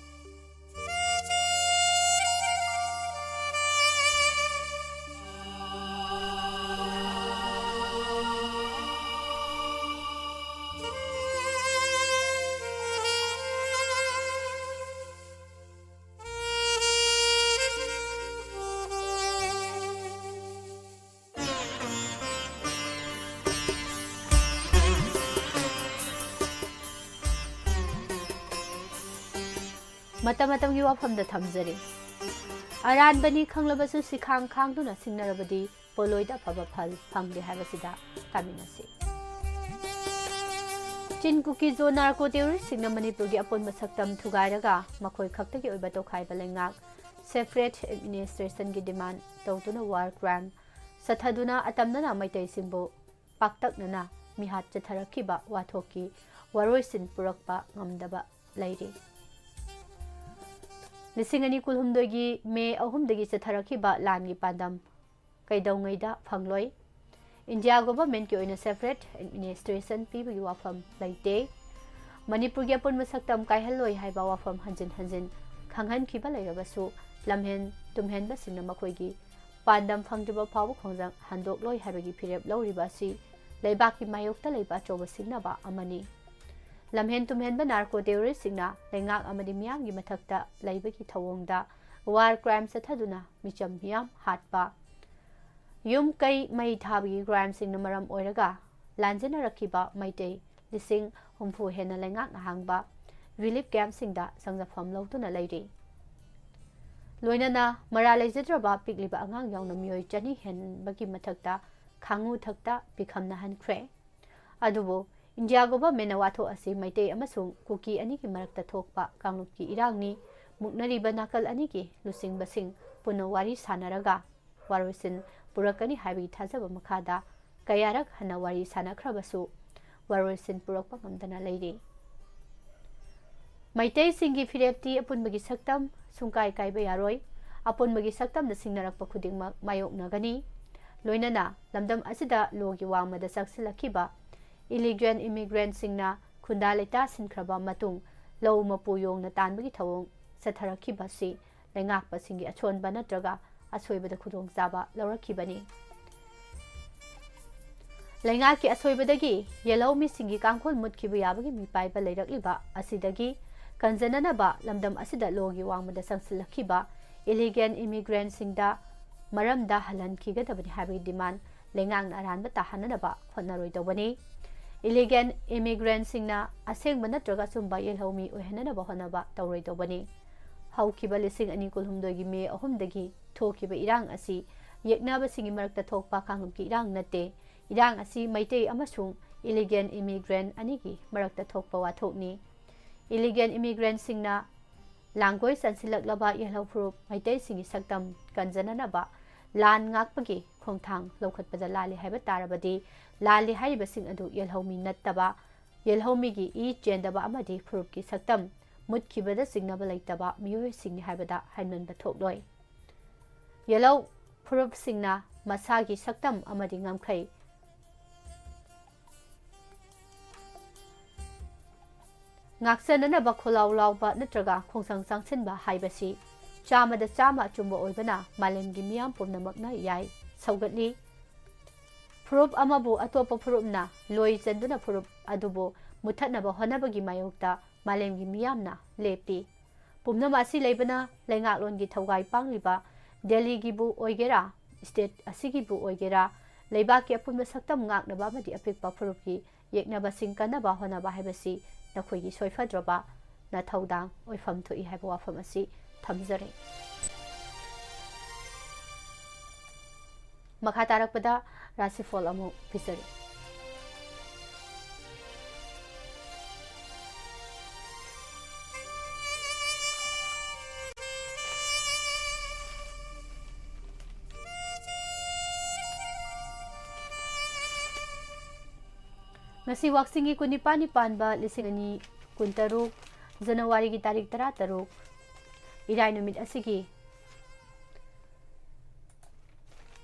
ꯃꯇꯝ ꯃꯇꯝꯒꯤ ꯋꯥꯐꯝꯗ ꯊꯝꯖꯔꯤ꯫ ꯑꯔꯥꯟꯕꯅꯤ ꯈꯪꯂꯕꯁꯨ ꯁꯤꯈꯥꯡ ꯈꯥꯡꯗꯨꯅ ꯁꯤꯡꯅꯔꯕꯗꯤ ꯄꯣꯠꯂꯣꯏꯗ ꯑꯐꯕ ꯐꯜ ꯐꯪꯗꯦ ꯍꯥꯏꯕꯁꯤꯗ ꯇꯥꯃꯤꯟꯅꯁꯤ꯫ ꯆꯤꯟ ꯀꯨꯀꯤ ꯖꯣ ꯅꯥꯔꯀꯣ ꯇꯦꯔꯣꯔꯤꯁꯁꯤꯡꯅ ꯃꯅꯤꯄꯨꯔꯒꯤ ꯑꯄꯨꯟꯕ ꯁꯛꯇꯝ ꯊꯨꯒꯥꯏꯔꯒ ꯃꯈꯣꯏ ꯈꯛꯇꯒꯤ ꯑꯣꯏꯕ ꯇꯣꯈꯥꯏꯕ ꯂꯩꯉꯥꯛ separate administrationꯒꯤ demand ꯇꯧꯗꯨꯅ war crime ꯆꯠꯊꯗꯨꯅ ꯑꯇꯝꯅꯅ ꯃꯩꯇꯩꯁꯤꯡꯕꯨ ꯄꯥꯛꯇꯛꯅꯅ ꯃꯤꯍꯥꯠ ꯆꯠꯊꯔꯛꯈꯤꯕ ꯋꯥꯊꯣꯛꯀꯤ ꯋꯥꯔꯣꯏꯁꯤꯟ ꯄꯨꯔꯛꯄ ꯉꯝꯗꯕ ꯂꯩꯔꯤ꯫ ꯂꯤꯁꯤꯡ ꯑꯅꯤ ꯀꯨꯟꯍꯨꯝꯗꯣꯏꯒꯤ ꯃꯦ ꯑꯍꯨꯝꯗꯒꯤ ꯆꯠꯊꯔꯛꯈꯤꯕ ꯂꯥꯟꯒꯤ ꯄꯥꯟꯗꯝ ꯀꯩꯗꯧꯉꯩꯗ ꯐꯪꯂꯣꯏ꯫ ꯏꯟꯗꯤꯌꯥ ꯒꯣꯚꯔꯟꯃꯦꯟꯠꯀꯤ ꯑꯣꯏꯅ separate administration ꯄꯤꯕꯒꯤ ꯋꯥꯐꯝ ꯂꯩꯇꯦ꯫ ꯃꯅꯤꯄꯨꯔꯒꯤ ꯑꯄꯨꯟꯕ ꯁꯛꯇꯝ ꯀꯥꯏꯍꯜꯂꯣꯏ ꯍꯥꯏꯕ ꯋꯥꯐꯝ ꯍꯟꯖꯤꯟ ꯍꯟꯖꯤꯟ ꯈꯪꯍꯟꯈꯤꯕ ꯂꯩꯔꯕꯁꯨ, ꯂꯝꯍꯦꯟ ꯇꯨꯝꯍꯦꯟꯕꯁꯤꯡꯅ ꯃꯈꯣꯏꯒꯤ ꯄꯥꯟꯗꯝ ꯐꯪꯗ꯭ꯔꯤꯕ ꯐꯥꯎꯕ ꯈꯣꯡꯖꯪ ꯍꯟꯗꯣꯛꯂꯣꯏ ꯍꯥꯏꯕꯒꯤ ꯐꯤꯔꯦꯞ ꯂꯧꯔꯤꯕ ꯑꯁꯤ ꯂꯩꯕꯥꯛꯀꯤ ꯃꯥꯌꯣꯛꯇ ꯂꯩꯕ ꯑꯆꯧꯕ ꯁꯤꯡꯅꯕ ꯑꯃꯅꯤ꯫ ꯂꯝꯍꯦꯟ ꯇꯨꯝꯍꯦꯟꯕ ꯅꯥꯔꯀꯣ ꯇꯦꯔꯣꯔꯤꯁꯁꯤꯡꯅ ꯂꯩꯉꯥꯛ ꯑꯃꯗꯤ ꯃꯤꯌꯥꯝꯒꯤ ꯃꯊꯛꯇ ꯂꯩꯕꯒꯤ ꯊꯧꯑꯣꯡꯗ war crime ꯆꯠꯊꯗꯨꯅ ꯃꯤꯆꯝ ꯃꯤꯌꯥꯝ ꯍꯥꯠꯄ, ꯌꯨꯝ ꯀꯩ ꯃꯩ ꯊꯥꯕꯒꯤ crimeꯁꯤꯡꯅ ꯃꯔꯝ ꯑꯣꯏꯔꯒ ꯂꯥꯟꯖꯦꯟꯅꯔꯛꯈꯤꯕ ꯃꯩꯇꯩ ꯂꯤꯁꯤꯡ ꯍꯨꯝꯐꯨ ꯍꯦꯟꯅ ꯂꯩꯉꯥꯛꯅ ꯍꯥꯡꯕ relief campꯁꯤꯡꯗ ꯆꯪꯖꯐꯝ ꯂꯧꯗꯨꯅ ꯂꯩꯔꯤ꯫ ꯂꯣꯏꯅꯅ ꯃꯔꯥ ꯂꯩꯖꯗ꯭ꯔꯕ ꯄꯤꯛꯂꯤꯕ ꯑꯉꯥꯡ ꯌꯥꯎꯅ ꯃꯤꯑꯣꯏ ꯆꯅꯤ ꯍꯦꯟꯕꯒꯤ ꯃꯊꯛꯇ ꯈꯥꯡꯉꯨ ꯊꯛꯇ ꯄꯤꯈꯝꯅꯍꯟꯈ꯭ꯔꯦ꯫ ꯑꯗꯨꯕꯨ ꯏꯟꯗꯤꯌꯥ ꯒꯣꯚꯔꯟꯃꯦꯟꯠꯅ ꯋꯥꯊꯣꯛ ꯑꯁꯤ ꯃꯩꯇꯩ ꯑꯃꯁꯨꯡ ꯀꯨꯀꯤ ꯑꯅꯤꯒꯤ ꯃꯔꯛꯇ ꯊꯣꯛꯄ ꯀꯥꯡꯂꯨꯞꯀꯤ ꯏꯔꯥꯡꯅꯤ, ꯃꯨꯛꯅꯔꯤꯕ ꯅꯥꯀꯜ ꯑꯅꯤꯒꯤ ꯂꯨꯆꯤꯡꯕꯁꯤꯡ ꯄꯨꯟꯅ ꯋꯥꯔꯤ ꯁꯥꯅꯔꯒ ꯋꯥꯔꯣꯏꯁꯤꯟ ꯄꯨꯔꯛꯀꯅꯤ ꯍꯥꯏꯕꯒꯤ ꯊꯥꯖꯕ ꯃꯈꯥꯗ ꯀꯌꯥꯔꯛ ꯍꯟꯅ ꯋꯥꯔꯤ ꯁꯥꯅꯈ꯭ꯔꯕꯁꯨ ꯋꯥꯔꯣꯏꯁꯤꯟ ꯄꯨꯔꯛꯄ ꯉꯝꯗꯅ ꯂꯩꯔꯤ꯫ ꯃꯩꯇꯩꯁꯤꯡꯒꯤ ꯐꯤꯔꯦꯞꯇꯤ ꯑꯄꯨꯟꯕꯒꯤ ꯁꯛꯇꯝ ꯁꯨꯡꯀꯥꯏ ꯀꯥꯏꯕ ꯌꯥꯔꯣꯏ꯫ ꯑꯄꯨꯟꯕꯒꯤ ꯁꯛꯇꯝꯗ ꯁꯤꯡꯅꯔꯛꯄ ꯈꯨꯗꯤꯡꯃꯛ ꯃꯥꯌꯣꯛꯅꯒꯅꯤ꯫ ꯂꯣꯏꯅꯅ ꯂꯝꯗꯝ ꯑꯁꯤꯗ lawꯒꯤ ꯋꯥꯡꯃꯗ ꯆꯪꯁꯤꯜꯂꯛꯈꯤꯕ illegal immigrantꯁꯤꯡꯅ ꯈꯨꯟꯗꯥ ꯂꯩꯇꯥ ꯁꯤꯟꯈ꯭ꯔꯕ ꯃꯇꯨꯡ ꯂꯧ ꯃꯄꯨ ꯌꯣꯡꯅ ꯇꯥꯟꯕꯒꯤ ꯊꯧꯑꯣꯡ ꯆꯠꯊꯔꯛꯈꯤꯕꯁꯤ ꯂꯩꯉꯥꯛꯄꯁꯤꯡꯒꯤ ꯑꯁꯣꯟꯕ ꯅꯠꯇ꯭ꯔꯒ ꯑꯁꯣꯏꯕꯗ ꯈꯨꯗꯣꯡꯆꯥꯕ ꯂꯧꯔꯛꯈꯤꯕꯅꯤ꯫ ꯂꯩꯉꯥꯛꯀꯤ ꯑꯁꯣꯏꯕꯗꯒꯤ ꯌꯦꯜꯍꯧꯃꯤꯁꯤꯡꯒꯤ ꯀꯥꯡꯈꯨꯜ ꯃꯨꯠꯈꯤꯕ ꯌꯥꯕꯒꯤ ꯃꯤꯄꯥꯏꯕ ꯂꯩꯔꯛꯂꯤꯕ ꯑꯁꯤꯗꯒꯤ ꯀꯟꯖꯅꯅꯕ ꯂꯝꯗꯝ ꯑꯁꯤꯗ lawꯒꯤ ꯋꯥꯡꯃꯗ ꯆꯪꯁꯤꯜꯂꯛꯈꯤꯕ illegal immigrantꯁꯤꯡꯗ ꯃꯔꯝꯗ ꯍꯜꯍꯟꯈꯤꯒꯗꯕꯅꯤ ꯍꯥꯏꯕꯒꯤ demand ꯂꯩꯉꯥꯛꯅ ꯑꯔꯥꯟꯕ ꯇꯥꯍꯟꯅꯅꯕ ꯍꯣꯠꯅꯔꯣꯏꯗꯧꯕꯅꯤ꯫ Illegal immigrantꯁꯤꯡꯅ ꯑꯁꯦꯡꯕ ꯅꯠꯇ꯭ꯔꯒ ꯑꯆꯨꯝꯕ ꯌꯦꯜꯍꯧꯃꯤ ꯑꯣꯏꯍꯟꯅꯅꯕ ꯍꯣꯠꯅꯕ ꯇꯧꯔꯣꯏꯗꯧꯕꯅꯤ꯫ ꯍꯧꯈꯤꯕ ꯂꯤꯁꯤꯡ ꯑꯅꯤ ꯀꯨꯟꯍꯨꯝꯗꯣꯏꯒꯤ ꯃꯦ ꯑꯍꯨꯝꯗꯒꯤ ꯊꯣꯛꯈꯤꯕ ꯏꯔꯥꯡ ꯑꯁꯤ ꯌꯦꯛꯅꯕꯁꯤꯡꯒꯤ ꯃꯔꯛꯇ ꯊꯣꯛꯄ ꯀꯥꯡꯂꯨꯞꯀꯤ ꯏꯔꯥꯡ ꯅꯠꯇꯦ꯫ ꯏꯔꯥꯡ ꯑꯁꯤ ꯃꯩꯇꯩ ꯑꯃꯁꯨꯡ illegal immigrant ꯑꯅꯤꯒꯤ ꯃꯔꯛꯇ ꯊꯣꯛꯄ ꯋꯥꯊꯣꯛꯅꯤ꯫ Illegal immigrantꯁꯤꯡꯅ ꯂꯥꯡꯒꯣꯏ ꯆꯟꯁꯤꯜꯂꯛꯂꯕ ꯌꯦꯜꯍꯧ ꯐꯨꯔꯨꯞ ꯃꯩꯇꯩꯁꯤꯡꯒꯤ ꯁꯛꯇꯝ ꯀꯟꯖꯅꯅꯕ ꯂꯥꯟ ꯉꯥꯛꯄꯒꯤ ꯈꯣꯡꯊꯥꯡ ꯂꯧꯈꯠꯄꯗ ꯂꯥꯜꯂꯤ ꯍꯥꯏꯕ ꯇꯥꯔꯕꯗꯤ, ꯂꯥꯜꯂꯤ ꯍꯥꯏꯔꯤꯕꯁꯤꯡ ꯑꯗꯨ ꯌꯦꯜꯍꯧꯃꯤ ꯅꯠꯇꯕ, ꯌꯦꯜꯍꯧꯃꯤꯒꯤ ꯏ ꯆꯦꯟꯗꯕ ꯑꯃꯗꯤ ꯐꯨꯔꯨꯞꯀꯤ ꯁꯛꯇꯝ ꯃꯨꯠꯈꯤꯕꯗ ꯆꯤꯡꯅꯕ ꯂꯩꯇꯕ ꯃꯤꯑꯣꯏꯁꯤꯡꯅꯤ ꯍꯥꯏꯕꯗ ꯍꯥꯏꯃꯟꯕ ꯊꯣꯛꯂꯣꯏ꯫ ꯌꯦꯜꯍꯧ ꯐꯨꯔꯨꯞꯁꯤꯡꯅ ꯃꯁꯥꯒꯤ ꯁꯛꯇꯝ ꯑꯃꯗꯤ ꯉꯝꯈꯩ ꯉꯥꯛꯆꯅꯅꯕ ꯈꯣꯜꯂꯥꯎ ꯂꯥꯎꯕ ꯅꯠꯇ꯭ꯔꯒ ꯈꯣꯡꯖꯪ ꯆꯪꯁꯤꯟꯕ ꯍꯥꯏꯕꯁꯤ ꯆꯥꯝꯃꯗ ꯆꯥꯝꯃ ꯑꯆꯨꯝꯕ ꯑꯣꯏꯕꯅ ꯃꯥꯂꯦꯝꯒꯤ ꯃꯤꯌꯥꯝ ꯄꯨꯝꯅꯃꯛꯅ ꯌꯥꯏ ꯁꯧꯒꯠꯂꯤ꯫ ꯐꯨꯔꯨꯞ ꯑꯃꯕꯨ ꯑꯇꯣꯞꯄ ꯐꯨꯔꯨꯞꯅ ꯂꯣꯏ ꯆꯟꯗꯨꯅ ꯐꯨꯔꯨꯞ ꯑꯗꯨꯕꯨ ꯃꯨꯠꯊꯠꯅꯕ ꯍꯣꯠꯅꯕꯒꯤ ꯃꯥꯌꯣꯛꯇ ꯃꯥꯂꯦꯝꯒꯤ ꯃꯤꯌꯥꯝꯅ ꯂꯦꯞꯄꯤ꯫ ꯄꯨꯝꯅꯃꯛ ꯑꯁꯤ ꯂꯩꯕꯅ ꯂꯩꯉꯥꯛꯂꯣꯟꯒꯤ ꯊꯧꯒꯥꯏ ꯄꯥꯡꯂꯤꯕ ꯗꯦꯜꯂꯤꯒꯤꯕꯨ ꯑꯣꯏꯒꯦꯔꯥ, state ꯑꯁꯤꯒꯤꯕꯨ ꯑꯣꯏꯒꯦꯔꯥ, ꯂꯩꯕꯥꯛꯀꯤ ꯑꯄꯨꯟꯕ ꯁꯛꯇꯝ ꯉꯥꯛꯅꯕ ꯑꯃꯗꯤ ꯑꯄꯤꯛꯄ ꯐꯨꯔꯨꯞꯀꯤ ꯌꯦꯛꯅꯕꯁꯤꯡ ꯀꯟꯅꯕ ꯍꯣꯠꯅꯕ ꯍꯥꯏꯕꯁꯤ ꯅꯈꯣꯏꯒꯤ ꯁꯣꯏꯐꯗ꯭ꯔꯕ ꯅꯊꯧꯗꯥꯡ ꯑꯣꯏꯐꯝ ꯊꯣꯛꯏ ꯍꯥꯏꯕ ꯋꯥꯐꯝ ꯑꯁꯤ ꯊꯝꯖꯔꯤ꯫ ꯃꯈꯥ ꯇꯥꯔꯛꯄꯗ ꯔꯥꯁꯤꯐꯣꯜ ꯑꯃꯨꯛ ꯄꯤꯖꯔꯤ꯫ ꯉꯁꯤ ꯋꯥꯛꯆꯤꯡꯒꯤ ꯀꯨꯟꯅꯤꯄꯥꯟꯅꯤ ꯄꯥꯟꯕ ꯂꯤꯁꯤꯡ ꯑꯅꯤ ꯀꯨꯟꯇꯔꯨꯛ, ꯖꯅꯋꯥꯔꯤꯒꯤ ꯇꯥꯔꯤꯛ ꯇꯔꯥꯇꯔꯨꯛ, ꯏꯔꯥꯏ ꯅꯨꯃꯤꯠ ꯑꯁꯤꯒꯤ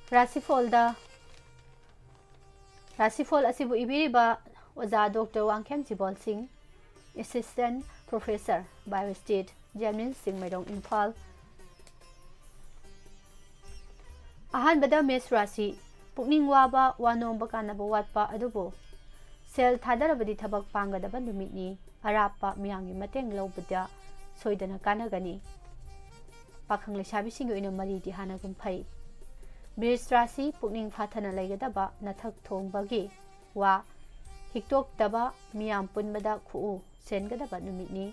ꯔꯥꯁꯤꯐꯣꯜꯗ, ꯔꯥꯁꯤꯐꯣꯜ ꯑꯁꯤꯕꯨ ꯏꯕꯤꯔꯤꯕ ꯑꯣꯖꯥ ꯗꯣꯛꯇꯔ ꯋꯥꯡꯈꯦꯝ ꯖꯤꯕꯣꯜ ꯁꯤꯡ, Assistant Professor, Bio State, ꯖꯦꯝꯅꯤꯝꯁ Chingmeirong, Imphal. ꯑꯍꯥꯟꯕꯗ ꯃꯦꯁ ꯔꯥꯁꯤ, ꯄꯨꯛꯅꯤꯡ ꯋꯥꯕ, ꯋꯥ ꯅꯣꯝꯕ, ꯀꯥꯟꯅꯕ ꯋꯥꯠꯄ ꯑꯗꯨꯕꯨ ꯁꯦꯜ ꯊꯥꯗꯔꯕꯗꯤ ꯊꯕꯛ ꯄꯥꯡꯒꯗꯕ ꯅꯨꯃꯤꯠꯅꯤ꯫ ꯑꯔꯥꯞꯄ ꯃꯤꯌꯥꯝꯒꯤ ꯃꯇꯦꯡ ꯂꯧꯕꯗ ꯁꯣꯏꯗꯅ ꯀꯥꯟꯅꯒꯅꯤ꯫ ꯄꯥꯈꯪ ꯂꯩꯁꯥꯕꯤꯁꯤꯡꯒꯤ ꯑꯣꯏꯅ ꯃꯔꯤꯗꯤ ꯍꯥꯟꯅꯒꯨꯝ ꯐꯩ꯫ ꯃꯦꯁ ꯔꯥꯁꯤ, ꯄꯨꯛꯅꯤꯡ ꯐꯥꯊꯅ ꯂꯩꯒꯗꯕ, ꯅꯊꯛ ꯊꯣꯡꯕꯒꯤ ꯋꯥ, ꯍꯤꯛꯇꯣꯛꯇꯕ, ꯃꯤꯌꯥꯝ ꯄꯨꯟꯕꯗ ꯈꯨꯎ ꯁꯦꯟꯒꯗꯕ ꯅꯨꯃꯤꯠꯅꯤ꯫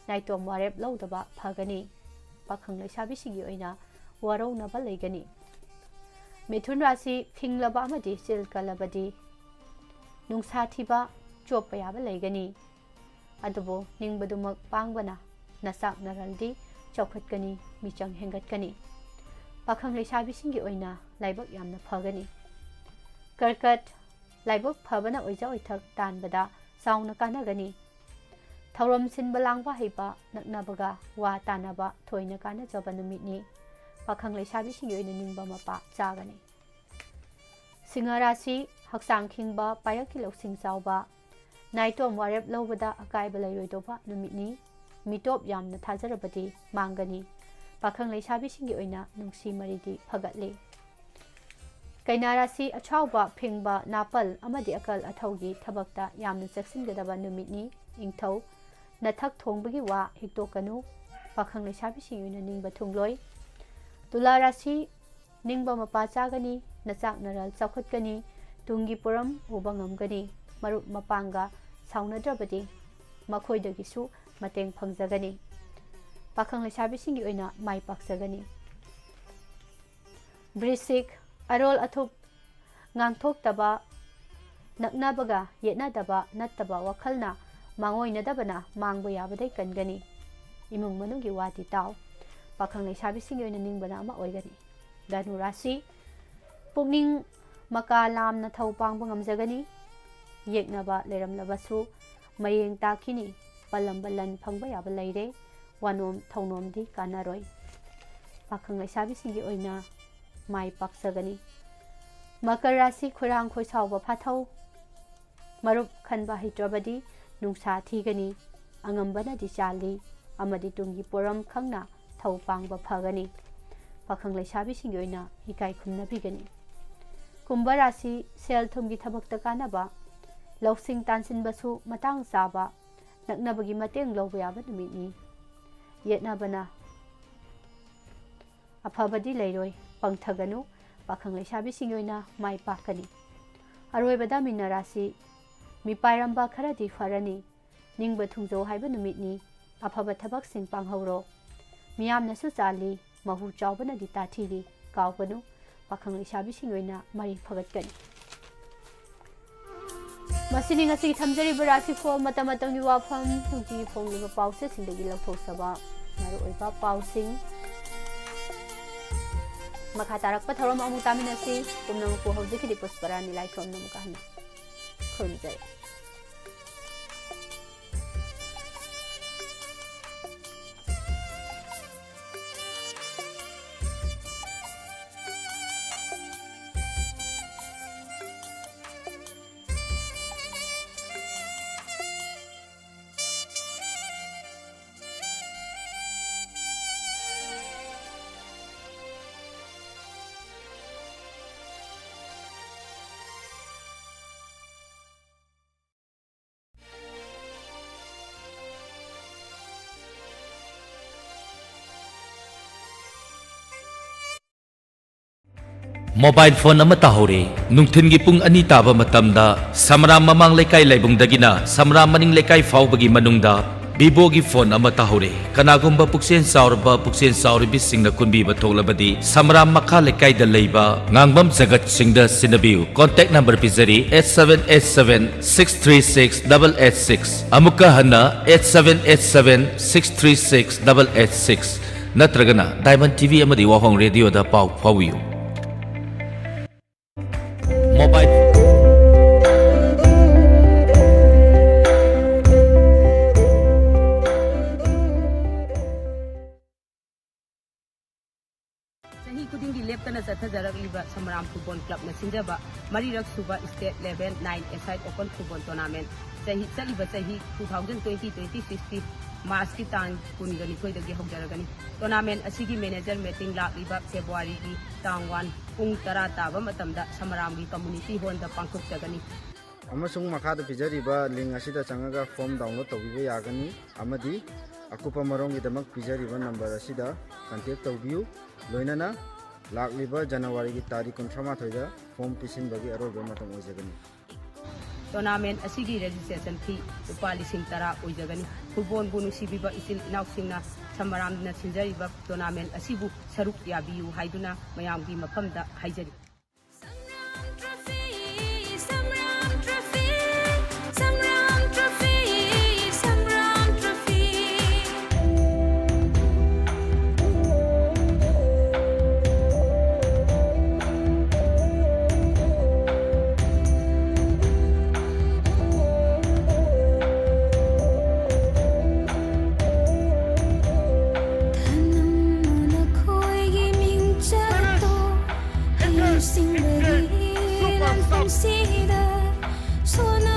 ꯅꯥꯏꯇꯣꯝ ꯋꯥꯔꯦꯞ ꯂꯧꯗꯕ ꯐꯒꯅꯤ꯫ ꯄꯥꯈꯪ ꯂꯩꯁꯥꯕꯤꯁꯤꯡꯒꯤ ꯑꯣꯏꯅ ꯋꯥꯔꯧꯅꯕ ꯂꯩꯒꯅꯤ꯫ ꯃꯤꯊꯨꯟ ꯔꯥꯁꯤ ꯐꯤꯡꯂꯕ ꯑꯃꯗꯤ ꯆꯤꯜ ꯀꯜꯂꯕꯗꯤ ꯅꯨꯡꯁꯥ ꯊꯤꯕ ꯆꯣꯞꯄ ꯌꯥꯕ ꯂꯩꯒꯅꯤ꯫ ꯑꯗꯨꯕꯨ ꯅꯤꯡꯕꯗꯨꯃꯛ ꯄꯥꯡꯕꯅ ꯅꯆꯥꯛ ꯅꯔꯜꯗꯤ ꯆꯥꯎꯈꯠꯀꯅꯤ, ꯃꯤꯆꯪ ꯍꯦꯟꯒꯠꯀꯅꯤ꯫ ꯄꯥꯈꯪ ꯂꯩꯁꯥꯕꯤꯁꯤꯡꯒꯤ ꯑꯣꯏꯅ ꯂꯥꯏꯕꯛ ꯌꯥꯝꯅ ꯐꯒꯅꯤ꯫ ꯀꯔꯀꯠ, ꯂꯥꯏꯕꯛ ꯐꯕꯅ ꯑꯣꯏꯖ ꯑꯣꯏꯊꯛ ꯇꯥꯟꯕꯗ ꯆꯥꯎꯅ ꯀꯥꯟꯅꯒꯅꯤ꯫ ꯊꯧꯔꯝ ꯁꯤꯟꯕ ꯂꯥꯡꯕ ꯍꯩꯕ ꯅꯛꯅꯕꯒ ꯋꯥ ꯇꯥꯅꯕ ꯊꯣꯏꯅ ꯀꯥꯟꯅꯖꯕ ꯅꯨꯃꯤꯠꯅꯤ꯫ ꯄꯥꯈꯪ ꯂꯩꯁꯥꯕꯤꯁꯤꯡꯒꯤ ꯑꯣꯏꯅ ꯅꯤꯡꯕ ꯃꯄꯥ ꯆꯥꯒꯅꯤ꯫ ꯁꯤꯡꯍ ꯔꯥꯁꯤ, ꯍꯛꯆꯥꯡ ꯈꯤꯡꯕ, ꯄꯥꯏꯔꯛꯀꯤ ꯂꯧꯁꯤꯡ ꯆꯥꯎꯕ, ꯅꯥꯏꯇꯣꯝ ꯋꯥꯔꯦꯞ ꯂꯧꯕꯗ ꯑꯀꯥꯏꯕ ꯂꯩꯔꯣꯏꯗꯧꯕ ꯅꯨꯃꯤꯠꯅꯤ꯫ ꯃꯤꯇꯣꯞ ꯌꯥꯝꯅ ꯊꯥꯖꯔꯕꯗꯤ ꯃꯥꯡꯒꯅꯤ꯫ ꯄꯥꯈꯪ ꯂꯩꯁꯥꯕꯤꯁꯤꯡꯒꯤ ꯑꯣꯏꯅ ꯅꯨꯡꯁꯤ ꯃꯔꯤꯗꯤ ꯐꯒꯠꯂꯤ꯫ ꯀꯩꯅꯥ ꯔꯥꯁꯤ, ꯑꯁꯥꯎꯕ, ꯐꯤꯡꯕ, ꯅꯥꯄꯜ ꯑꯃꯗꯤ ꯑꯀꯜ ꯑꯊꯧꯒꯤ ꯊꯕꯛꯇ ꯌꯥꯝꯅ ꯆꯦꯛꯁꯤꯟꯒꯗꯕ ꯅꯨꯃꯤꯠꯅꯤ꯫ ꯏꯪꯊꯧ, ꯅꯊꯛ ꯊꯣꯡꯕꯒꯤ ꯋꯥ ꯍꯤꯛꯇꯣꯛꯀꯅꯨ꯫ ꯄꯥꯈꯪ ꯂꯩꯁꯥꯕꯤꯁꯤꯡꯒꯤ ꯑꯣꯏꯅ ꯅꯤꯡꯕ ꯊꯨꯡꯂꯣꯏ꯫ ꯇꯨꯂꯥ ꯔꯥꯁꯤ, ꯅꯤꯡꯕ ꯃꯄꯥ ꯆꯥꯒꯅꯤ, ꯅꯆꯥꯛ ꯅꯔꯜ ꯆꯥꯎꯈꯠꯀꯅꯤ, ꯇꯨꯡꯒꯤ ꯄꯣꯔꯝ ꯎꯕ ꯉꯝꯒꯅꯤ꯫ ꯃꯔꯨꯞ ꯃꯄꯥꯡꯒ ꯁꯥꯎꯅꯗ꯭ꯔꯕꯗꯤ ꯃꯈꯣꯏꯗꯒꯤꯁꯨ ꯃꯇꯦꯡ ꯐꯪꯖꯒꯅꯤ꯫ ꯄꯥꯈꯪ ꯂꯩꯁꯥꯕꯤꯁꯤꯡꯒꯤ ꯑꯣꯏꯅ ꯃꯥꯏ ꯄꯥꯛꯆꯒꯅꯤ꯫ ꯕ꯭ꯔꯤꯁꯤꯛ, ꯑꯔꯣꯜ ꯑꯊꯨꯞ ꯉꯥꯡꯊꯣꯛꯇꯕ, ꯅꯛꯅꯕꯒ ꯌꯦꯠꯅꯗꯕ ꯅꯠꯇꯕ ꯋꯥꯈꯜꯅ ꯃꯥꯡꯑꯣꯏꯅꯗꯕꯅ ꯃꯥꯡꯕ ꯌꯥꯕꯗꯩ ꯀꯟꯒꯅꯤ꯫ ꯏꯃꯨꯡ ꯃꯅꯨꯡꯒꯤ ꯋꯥꯗꯤ ꯇꯥꯎ꯫ ꯄꯥꯈꯪ ꯂꯩꯁꯥꯕꯤꯁꯤꯡꯒꯤ ꯑꯣꯏꯅ ꯅꯤꯡꯕꯅ ꯑꯃ ꯑꯣꯏꯒꯅꯤ꯫ ꯙꯅꯨ ꯔꯥꯁꯤ, ꯄꯨꯛꯅꯤꯡ ꯃꯀꯥ ꯂꯥꯝꯅ ꯊꯧ ꯄꯥꯡꯕ ꯉꯝꯖꯒꯅꯤ꯫ ꯌꯦꯛꯅꯕ ꯂꯩꯔꯝꯂꯕꯁꯨ ꯃꯌꯦꯡ ꯇꯥꯈꯤꯅꯤ꯫ ꯄꯜꯂꯝꯕ ꯂꯟ ꯐꯪꯕ ꯌꯥꯕ ꯂꯩꯔꯦ꯫ ꯋꯥꯅꯣꯝ ꯊꯧꯅꯣꯝꯗꯤ ꯀꯥꯟꯅꯔꯣꯏ꯫ ꯄꯥꯈꯪ ꯂꯩꯁꯥꯕꯤꯁꯤꯡꯒꯤ ꯑꯣꯏꯅ ꯃꯥꯏ ꯄꯥꯛꯆꯒꯅꯤ꯫ ꯃꯀꯔ ꯔꯥꯁꯤ, ꯈꯣꯏꯔꯥꯡ ꯈꯣꯏꯁꯥꯎꯕ ꯐꯥꯊꯧ꯫ ꯃꯔꯨꯞ ꯈꯟꯕ ꯍꯩꯇ꯭ꯔꯕꯗꯤ ꯅꯨꯡꯁꯥ ꯊꯤꯒꯅꯤ꯫ ꯑꯉꯝꯕꯅꯗꯤ ꯆꯥꯜꯂꯤ ꯑꯃꯗꯤ ꯇꯨꯡꯒꯤ ꯄꯣꯔꯝ ꯈꯪꯅ ꯊꯧ ꯄꯥꯡꯕ ꯐꯒꯅꯤ꯫ ꯄꯥꯈꯪ ꯂꯩꯁꯥꯕꯤꯁꯤꯡꯒꯤ ꯑꯣꯏꯅ ꯏꯀꯥꯏ ꯈꯨꯝꯅꯕꯤꯒꯅꯤ꯫ ꯀꯨꯝꯚ ꯔꯥꯁꯤ, ꯁꯦꯜ ꯊꯨꯝꯒꯤ ꯊꯕꯛꯇ ꯀꯥꯟꯅꯕ, ꯂꯧꯁꯤꯡ ꯇꯥꯟꯁꯤꯟꯕꯁꯨ ꯃꯇꯥꯡ ꯆꯥꯕ, ꯅꯛꯅꯕꯒꯤ ꯃꯇꯦꯡ ꯂꯧꯕ ꯌꯥꯕ ꯅꯨꯃꯤꯠꯅꯤ꯫ ꯌꯦꯠꯅꯕꯅ ꯑꯐꯕꯗꯤ ꯂꯩꯔꯣꯏ, ꯄꯪꯊꯒꯅꯨ꯫ ꯄꯥꯈꯪ ꯂꯩꯁꯥꯕꯤꯁꯤꯡꯒꯤ ꯑꯣꯏꯅ ꯃꯥꯏ ꯄꯥꯛꯀꯅꯤ꯫ ꯑꯔꯣꯏꯕꯗ ꯃꯤꯅ ꯔꯥꯁꯤ, ꯃꯤꯄꯥꯏꯔꯝꯕ ꯈꯔꯗꯤ ꯐꯔꯅꯤ꯫ ꯅꯤꯡꯕ ꯊꯨꯡꯖꯧ ꯍꯥꯏꯕ ꯅꯨꯃꯤꯠꯅꯤ꯫ ꯑꯐꯕ ꯊꯕꯛꯁꯤꯡ ꯄꯥꯡꯍꯧꯔꯣ꯫ ꯃꯤꯌꯥꯝꯅꯁꯨ ꯆꯥꯜꯂꯤ, ꯃꯍꯨ ꯆꯥꯎꯕꯅꯗꯤ ꯇꯥꯊꯤꯔꯤ꯫ ꯀꯥꯎꯒꯅꯨ, ꯄꯥꯈꯪ ꯂꯩꯁꯥꯕꯤꯁꯤꯡ ꯑꯣꯏꯅ ꯃꯔꯤ ꯐꯒꯠꯀꯅꯤ꯫ ꯃꯁꯤꯅꯤ ꯉꯁꯤꯒꯤ ꯊꯝꯖꯔꯤꯕ ꯔꯥꯁꯤꯐꯣꯜ꯫ ꯃꯇꯝ ꯃꯇꯝꯒꯤ ꯋꯥꯐꯝ, ꯅꯨꯡꯇꯤꯒꯤ ꯐꯣꯡꯂꯤꯕ ꯄꯥꯎꯆꯦꯁꯤꯡꯗꯒꯤ ꯂꯧꯊꯣꯛꯆꯕ ꯃꯔꯨꯑꯣꯏꯕ ꯄꯥꯎꯁꯤꯡ꯫ ꯃꯈꯥ ꯇꯥꯔꯛꯄ ꯊꯧꯔꯝ ꯑꯃꯨꯛ ꯇꯥꯃꯤꯟꯅꯁꯤ꯫ ꯄꯨꯝꯅꯃꯛꯄꯨ ꯍꯧꯖꯤꯛꯀꯤꯗꯤ ꯄꯨꯁꯄꯔꯥꯅꯤ ꯂꯥꯏꯊꯣꯝꯅ ꯑꯃꯨꯛꯀ ꯍꯟꯅ ꯈꯨꯔꯨꯝꯖꯔꯤ꯫ ꯃꯣꯕꯥꯏꯜ ꯐꯣꯟ ꯑꯃ ꯇꯥꯍꯧꯔꯦ꯫ ꯅꯨꯡꯊꯤꯜꯒꯤ ꯄꯨꯡ ꯑꯅꯤ ꯇꯥꯕ ꯃꯇꯝꯗ ꯁꯃꯔꯥꯝ ꯃꯃꯥꯡ ꯂꯩꯀꯥꯏ ꯂꯥꯏꯕꯨꯡꯗꯒꯤꯅ ꯁꯃꯔꯥꯝ ꯃꯅꯤꯡ ꯂꯩꯀꯥꯏ ꯐꯥꯎꯕꯒꯤ ꯃꯅꯨꯡꯗ ꯚꯤꯚꯣꯒꯤ ꯐꯣꯟ ꯑꯃ ꯇꯥꯍꯧꯔꯦ꯫ ꯀꯅꯥꯒꯨꯝꯕ ꯄꯨꯛꯆꯦꯜ ꯆꯥꯎꯔꯕ, ꯄꯨꯛꯆꯦꯜ ꯆꯥꯎꯔꯕꯤꯁꯤꯡꯅ ꯀꯨꯝꯕꯤꯕ ꯊꯣꯛꯂꯕꯗꯤ ꯁꯃꯔꯥꯝ ꯃꯈꯥ ꯂꯩꯀꯥꯏꯗ ꯂꯩꯕ ꯉꯥꯡꯕꯝ ꯖꯒꯠ ꯁꯤꯡꯗ ꯁꯤꯟꯅꯕꯤꯌꯨ꯫ ꯀꯣꯟꯇꯦꯛ ꯅꯝꯕꯔ ꯄꯤꯖꯔꯤ, eight seven eight seven six three six double eight six꯫ ꯑꯃꯨꯛꯀ ꯍꯟꯅ, eight seven eight seven six three six double eight six꯫ ꯅꯠꯇ꯭ꯔꯒꯅ ꯗꯥꯏꯃꯟ ꯇꯤ ꯚꯤ ꯑꯃꯗꯤ ꯋꯥꯍꯣꯡ ꯔꯦꯗꯤꯑꯣꯗ ꯄꯥꯎ ꯐꯥꯎꯕꯤꯌꯨ꯫ ꯃꯣꯕꯥꯏꯜ ꯆꯍꯤ ꯈꯨꯗꯤꯡꯒꯤ ꯂꯦꯞꯇꯅ ꯆꯠꯊꯖꯔꯛꯂꯤꯕ ꯁꯃꯔꯥꯝ ꯐꯨꯠꯕꯣꯜ ꯀ꯭ꯂꯕꯅ ꯁꯤꯟꯖꯕ ꯃꯔꯤꯔꯛ ꯁꯨꯕ State Level nine A-side Open Football Tournament ꯆꯍꯤ, ꯆꯠꯂꯤꯕ ꯆꯍꯤ two thousand twenty twenty-six ꯀꯤ ꯃꯥꯔꯆꯀꯤ ꯇꯥꯡ ꯀꯨꯟꯒ ꯅꯤꯊꯣꯏꯗꯒꯤ ꯍꯧꯖꯔꯒꯅꯤ꯫ Tournament ꯑꯁꯤꯒꯤ manager meeting ꯂꯥꯛꯂꯤꯕ ꯐꯦꯕ꯭ꯔꯨꯋꯥꯔꯤꯒꯤ ꯇꯥꯡ one ꯄꯨꯡ ꯇꯔꯥ ꯇꯥꯕ ꯃꯇꯝꯗ ꯁꯃꯔꯥꯝꯒꯤ community hall ꯗ ꯄꯥꯡꯊꯣꯛꯆꯒꯅꯤ꯫ ꯑꯃꯁꯨꯡ ꯃꯈꯥꯗ ꯄꯤꯖꯔꯤꯕ link ꯑꯁꯤꯗ ꯆꯪꯉꯒ form download ꯇꯧꯕꯤꯕ ꯌꯥꯒꯅꯤ ꯑꯃꯗꯤ ꯑꯀꯨꯞꯄ ꯃꯔꯣꯜꯒꯤꯗꯃꯛ ꯄꯤꯖꯔꯤꯕ number ꯑꯁꯤꯗ contact ꯇꯧꯕꯤꯌꯨ꯫ ꯂꯣꯏꯅꯅ ꯂꯥꯛꯂꯤꯕ ꯖꯅꯋꯥꯔꯤꯒꯤ ꯇꯥꯔꯤꯛ ꯀꯨꯟꯊ꯭ꯔꯥ ꯃꯥꯊꯣꯏꯗ form ꯄꯤꯁꯤꯟꯕꯒꯤ ꯑꯔꯣꯏꯕ ꯃꯇꯝ ꯑꯣꯏꯖꯒꯅꯤ꯫ Tournament ꯑꯁꯤꯒꯤ registration fee ꯂꯨꯄꯥ ꯂꯤꯁꯤꯡ ꯇꯔꯥ ꯑꯣꯏꯖꯒꯅꯤ꯫ ꯐꯨꯠꯕꯣꯜꯕꯨ ꯅꯨꯡꯁꯤꯕꯤꯕ ꯏꯆꯤꯜ ꯏꯅꯥꯎꯁꯤꯡꯅ ꯁꯃꯔꯥꯝꯅ ꯁꯤꯟꯖꯔꯤꯕ tournament ꯑꯁꯤꯕꯨ ꯁꯔꯨꯛ ꯌꯥꯕꯤꯌꯨ ꯍꯥꯏꯗꯨꯅ ꯃꯌꯥꯝꯒꯤ ꯃꯐꯝꯗ ꯍꯥꯏꯖꯔꯤ꯫ Samram Trophy, Samram Trophy, Samram Trophy, Samram Trophy. ꯙꯅꯝꯅ ꯅꯈꯣꯏꯒꯤ ꯃꯤꯡꯆꯠꯇꯣ ꯍꯩꯁꯤꯡꯕꯒꯤ ꯂꯥꯟꯐꯝꯁꯤꯗ ꯁꯣꯟꯅ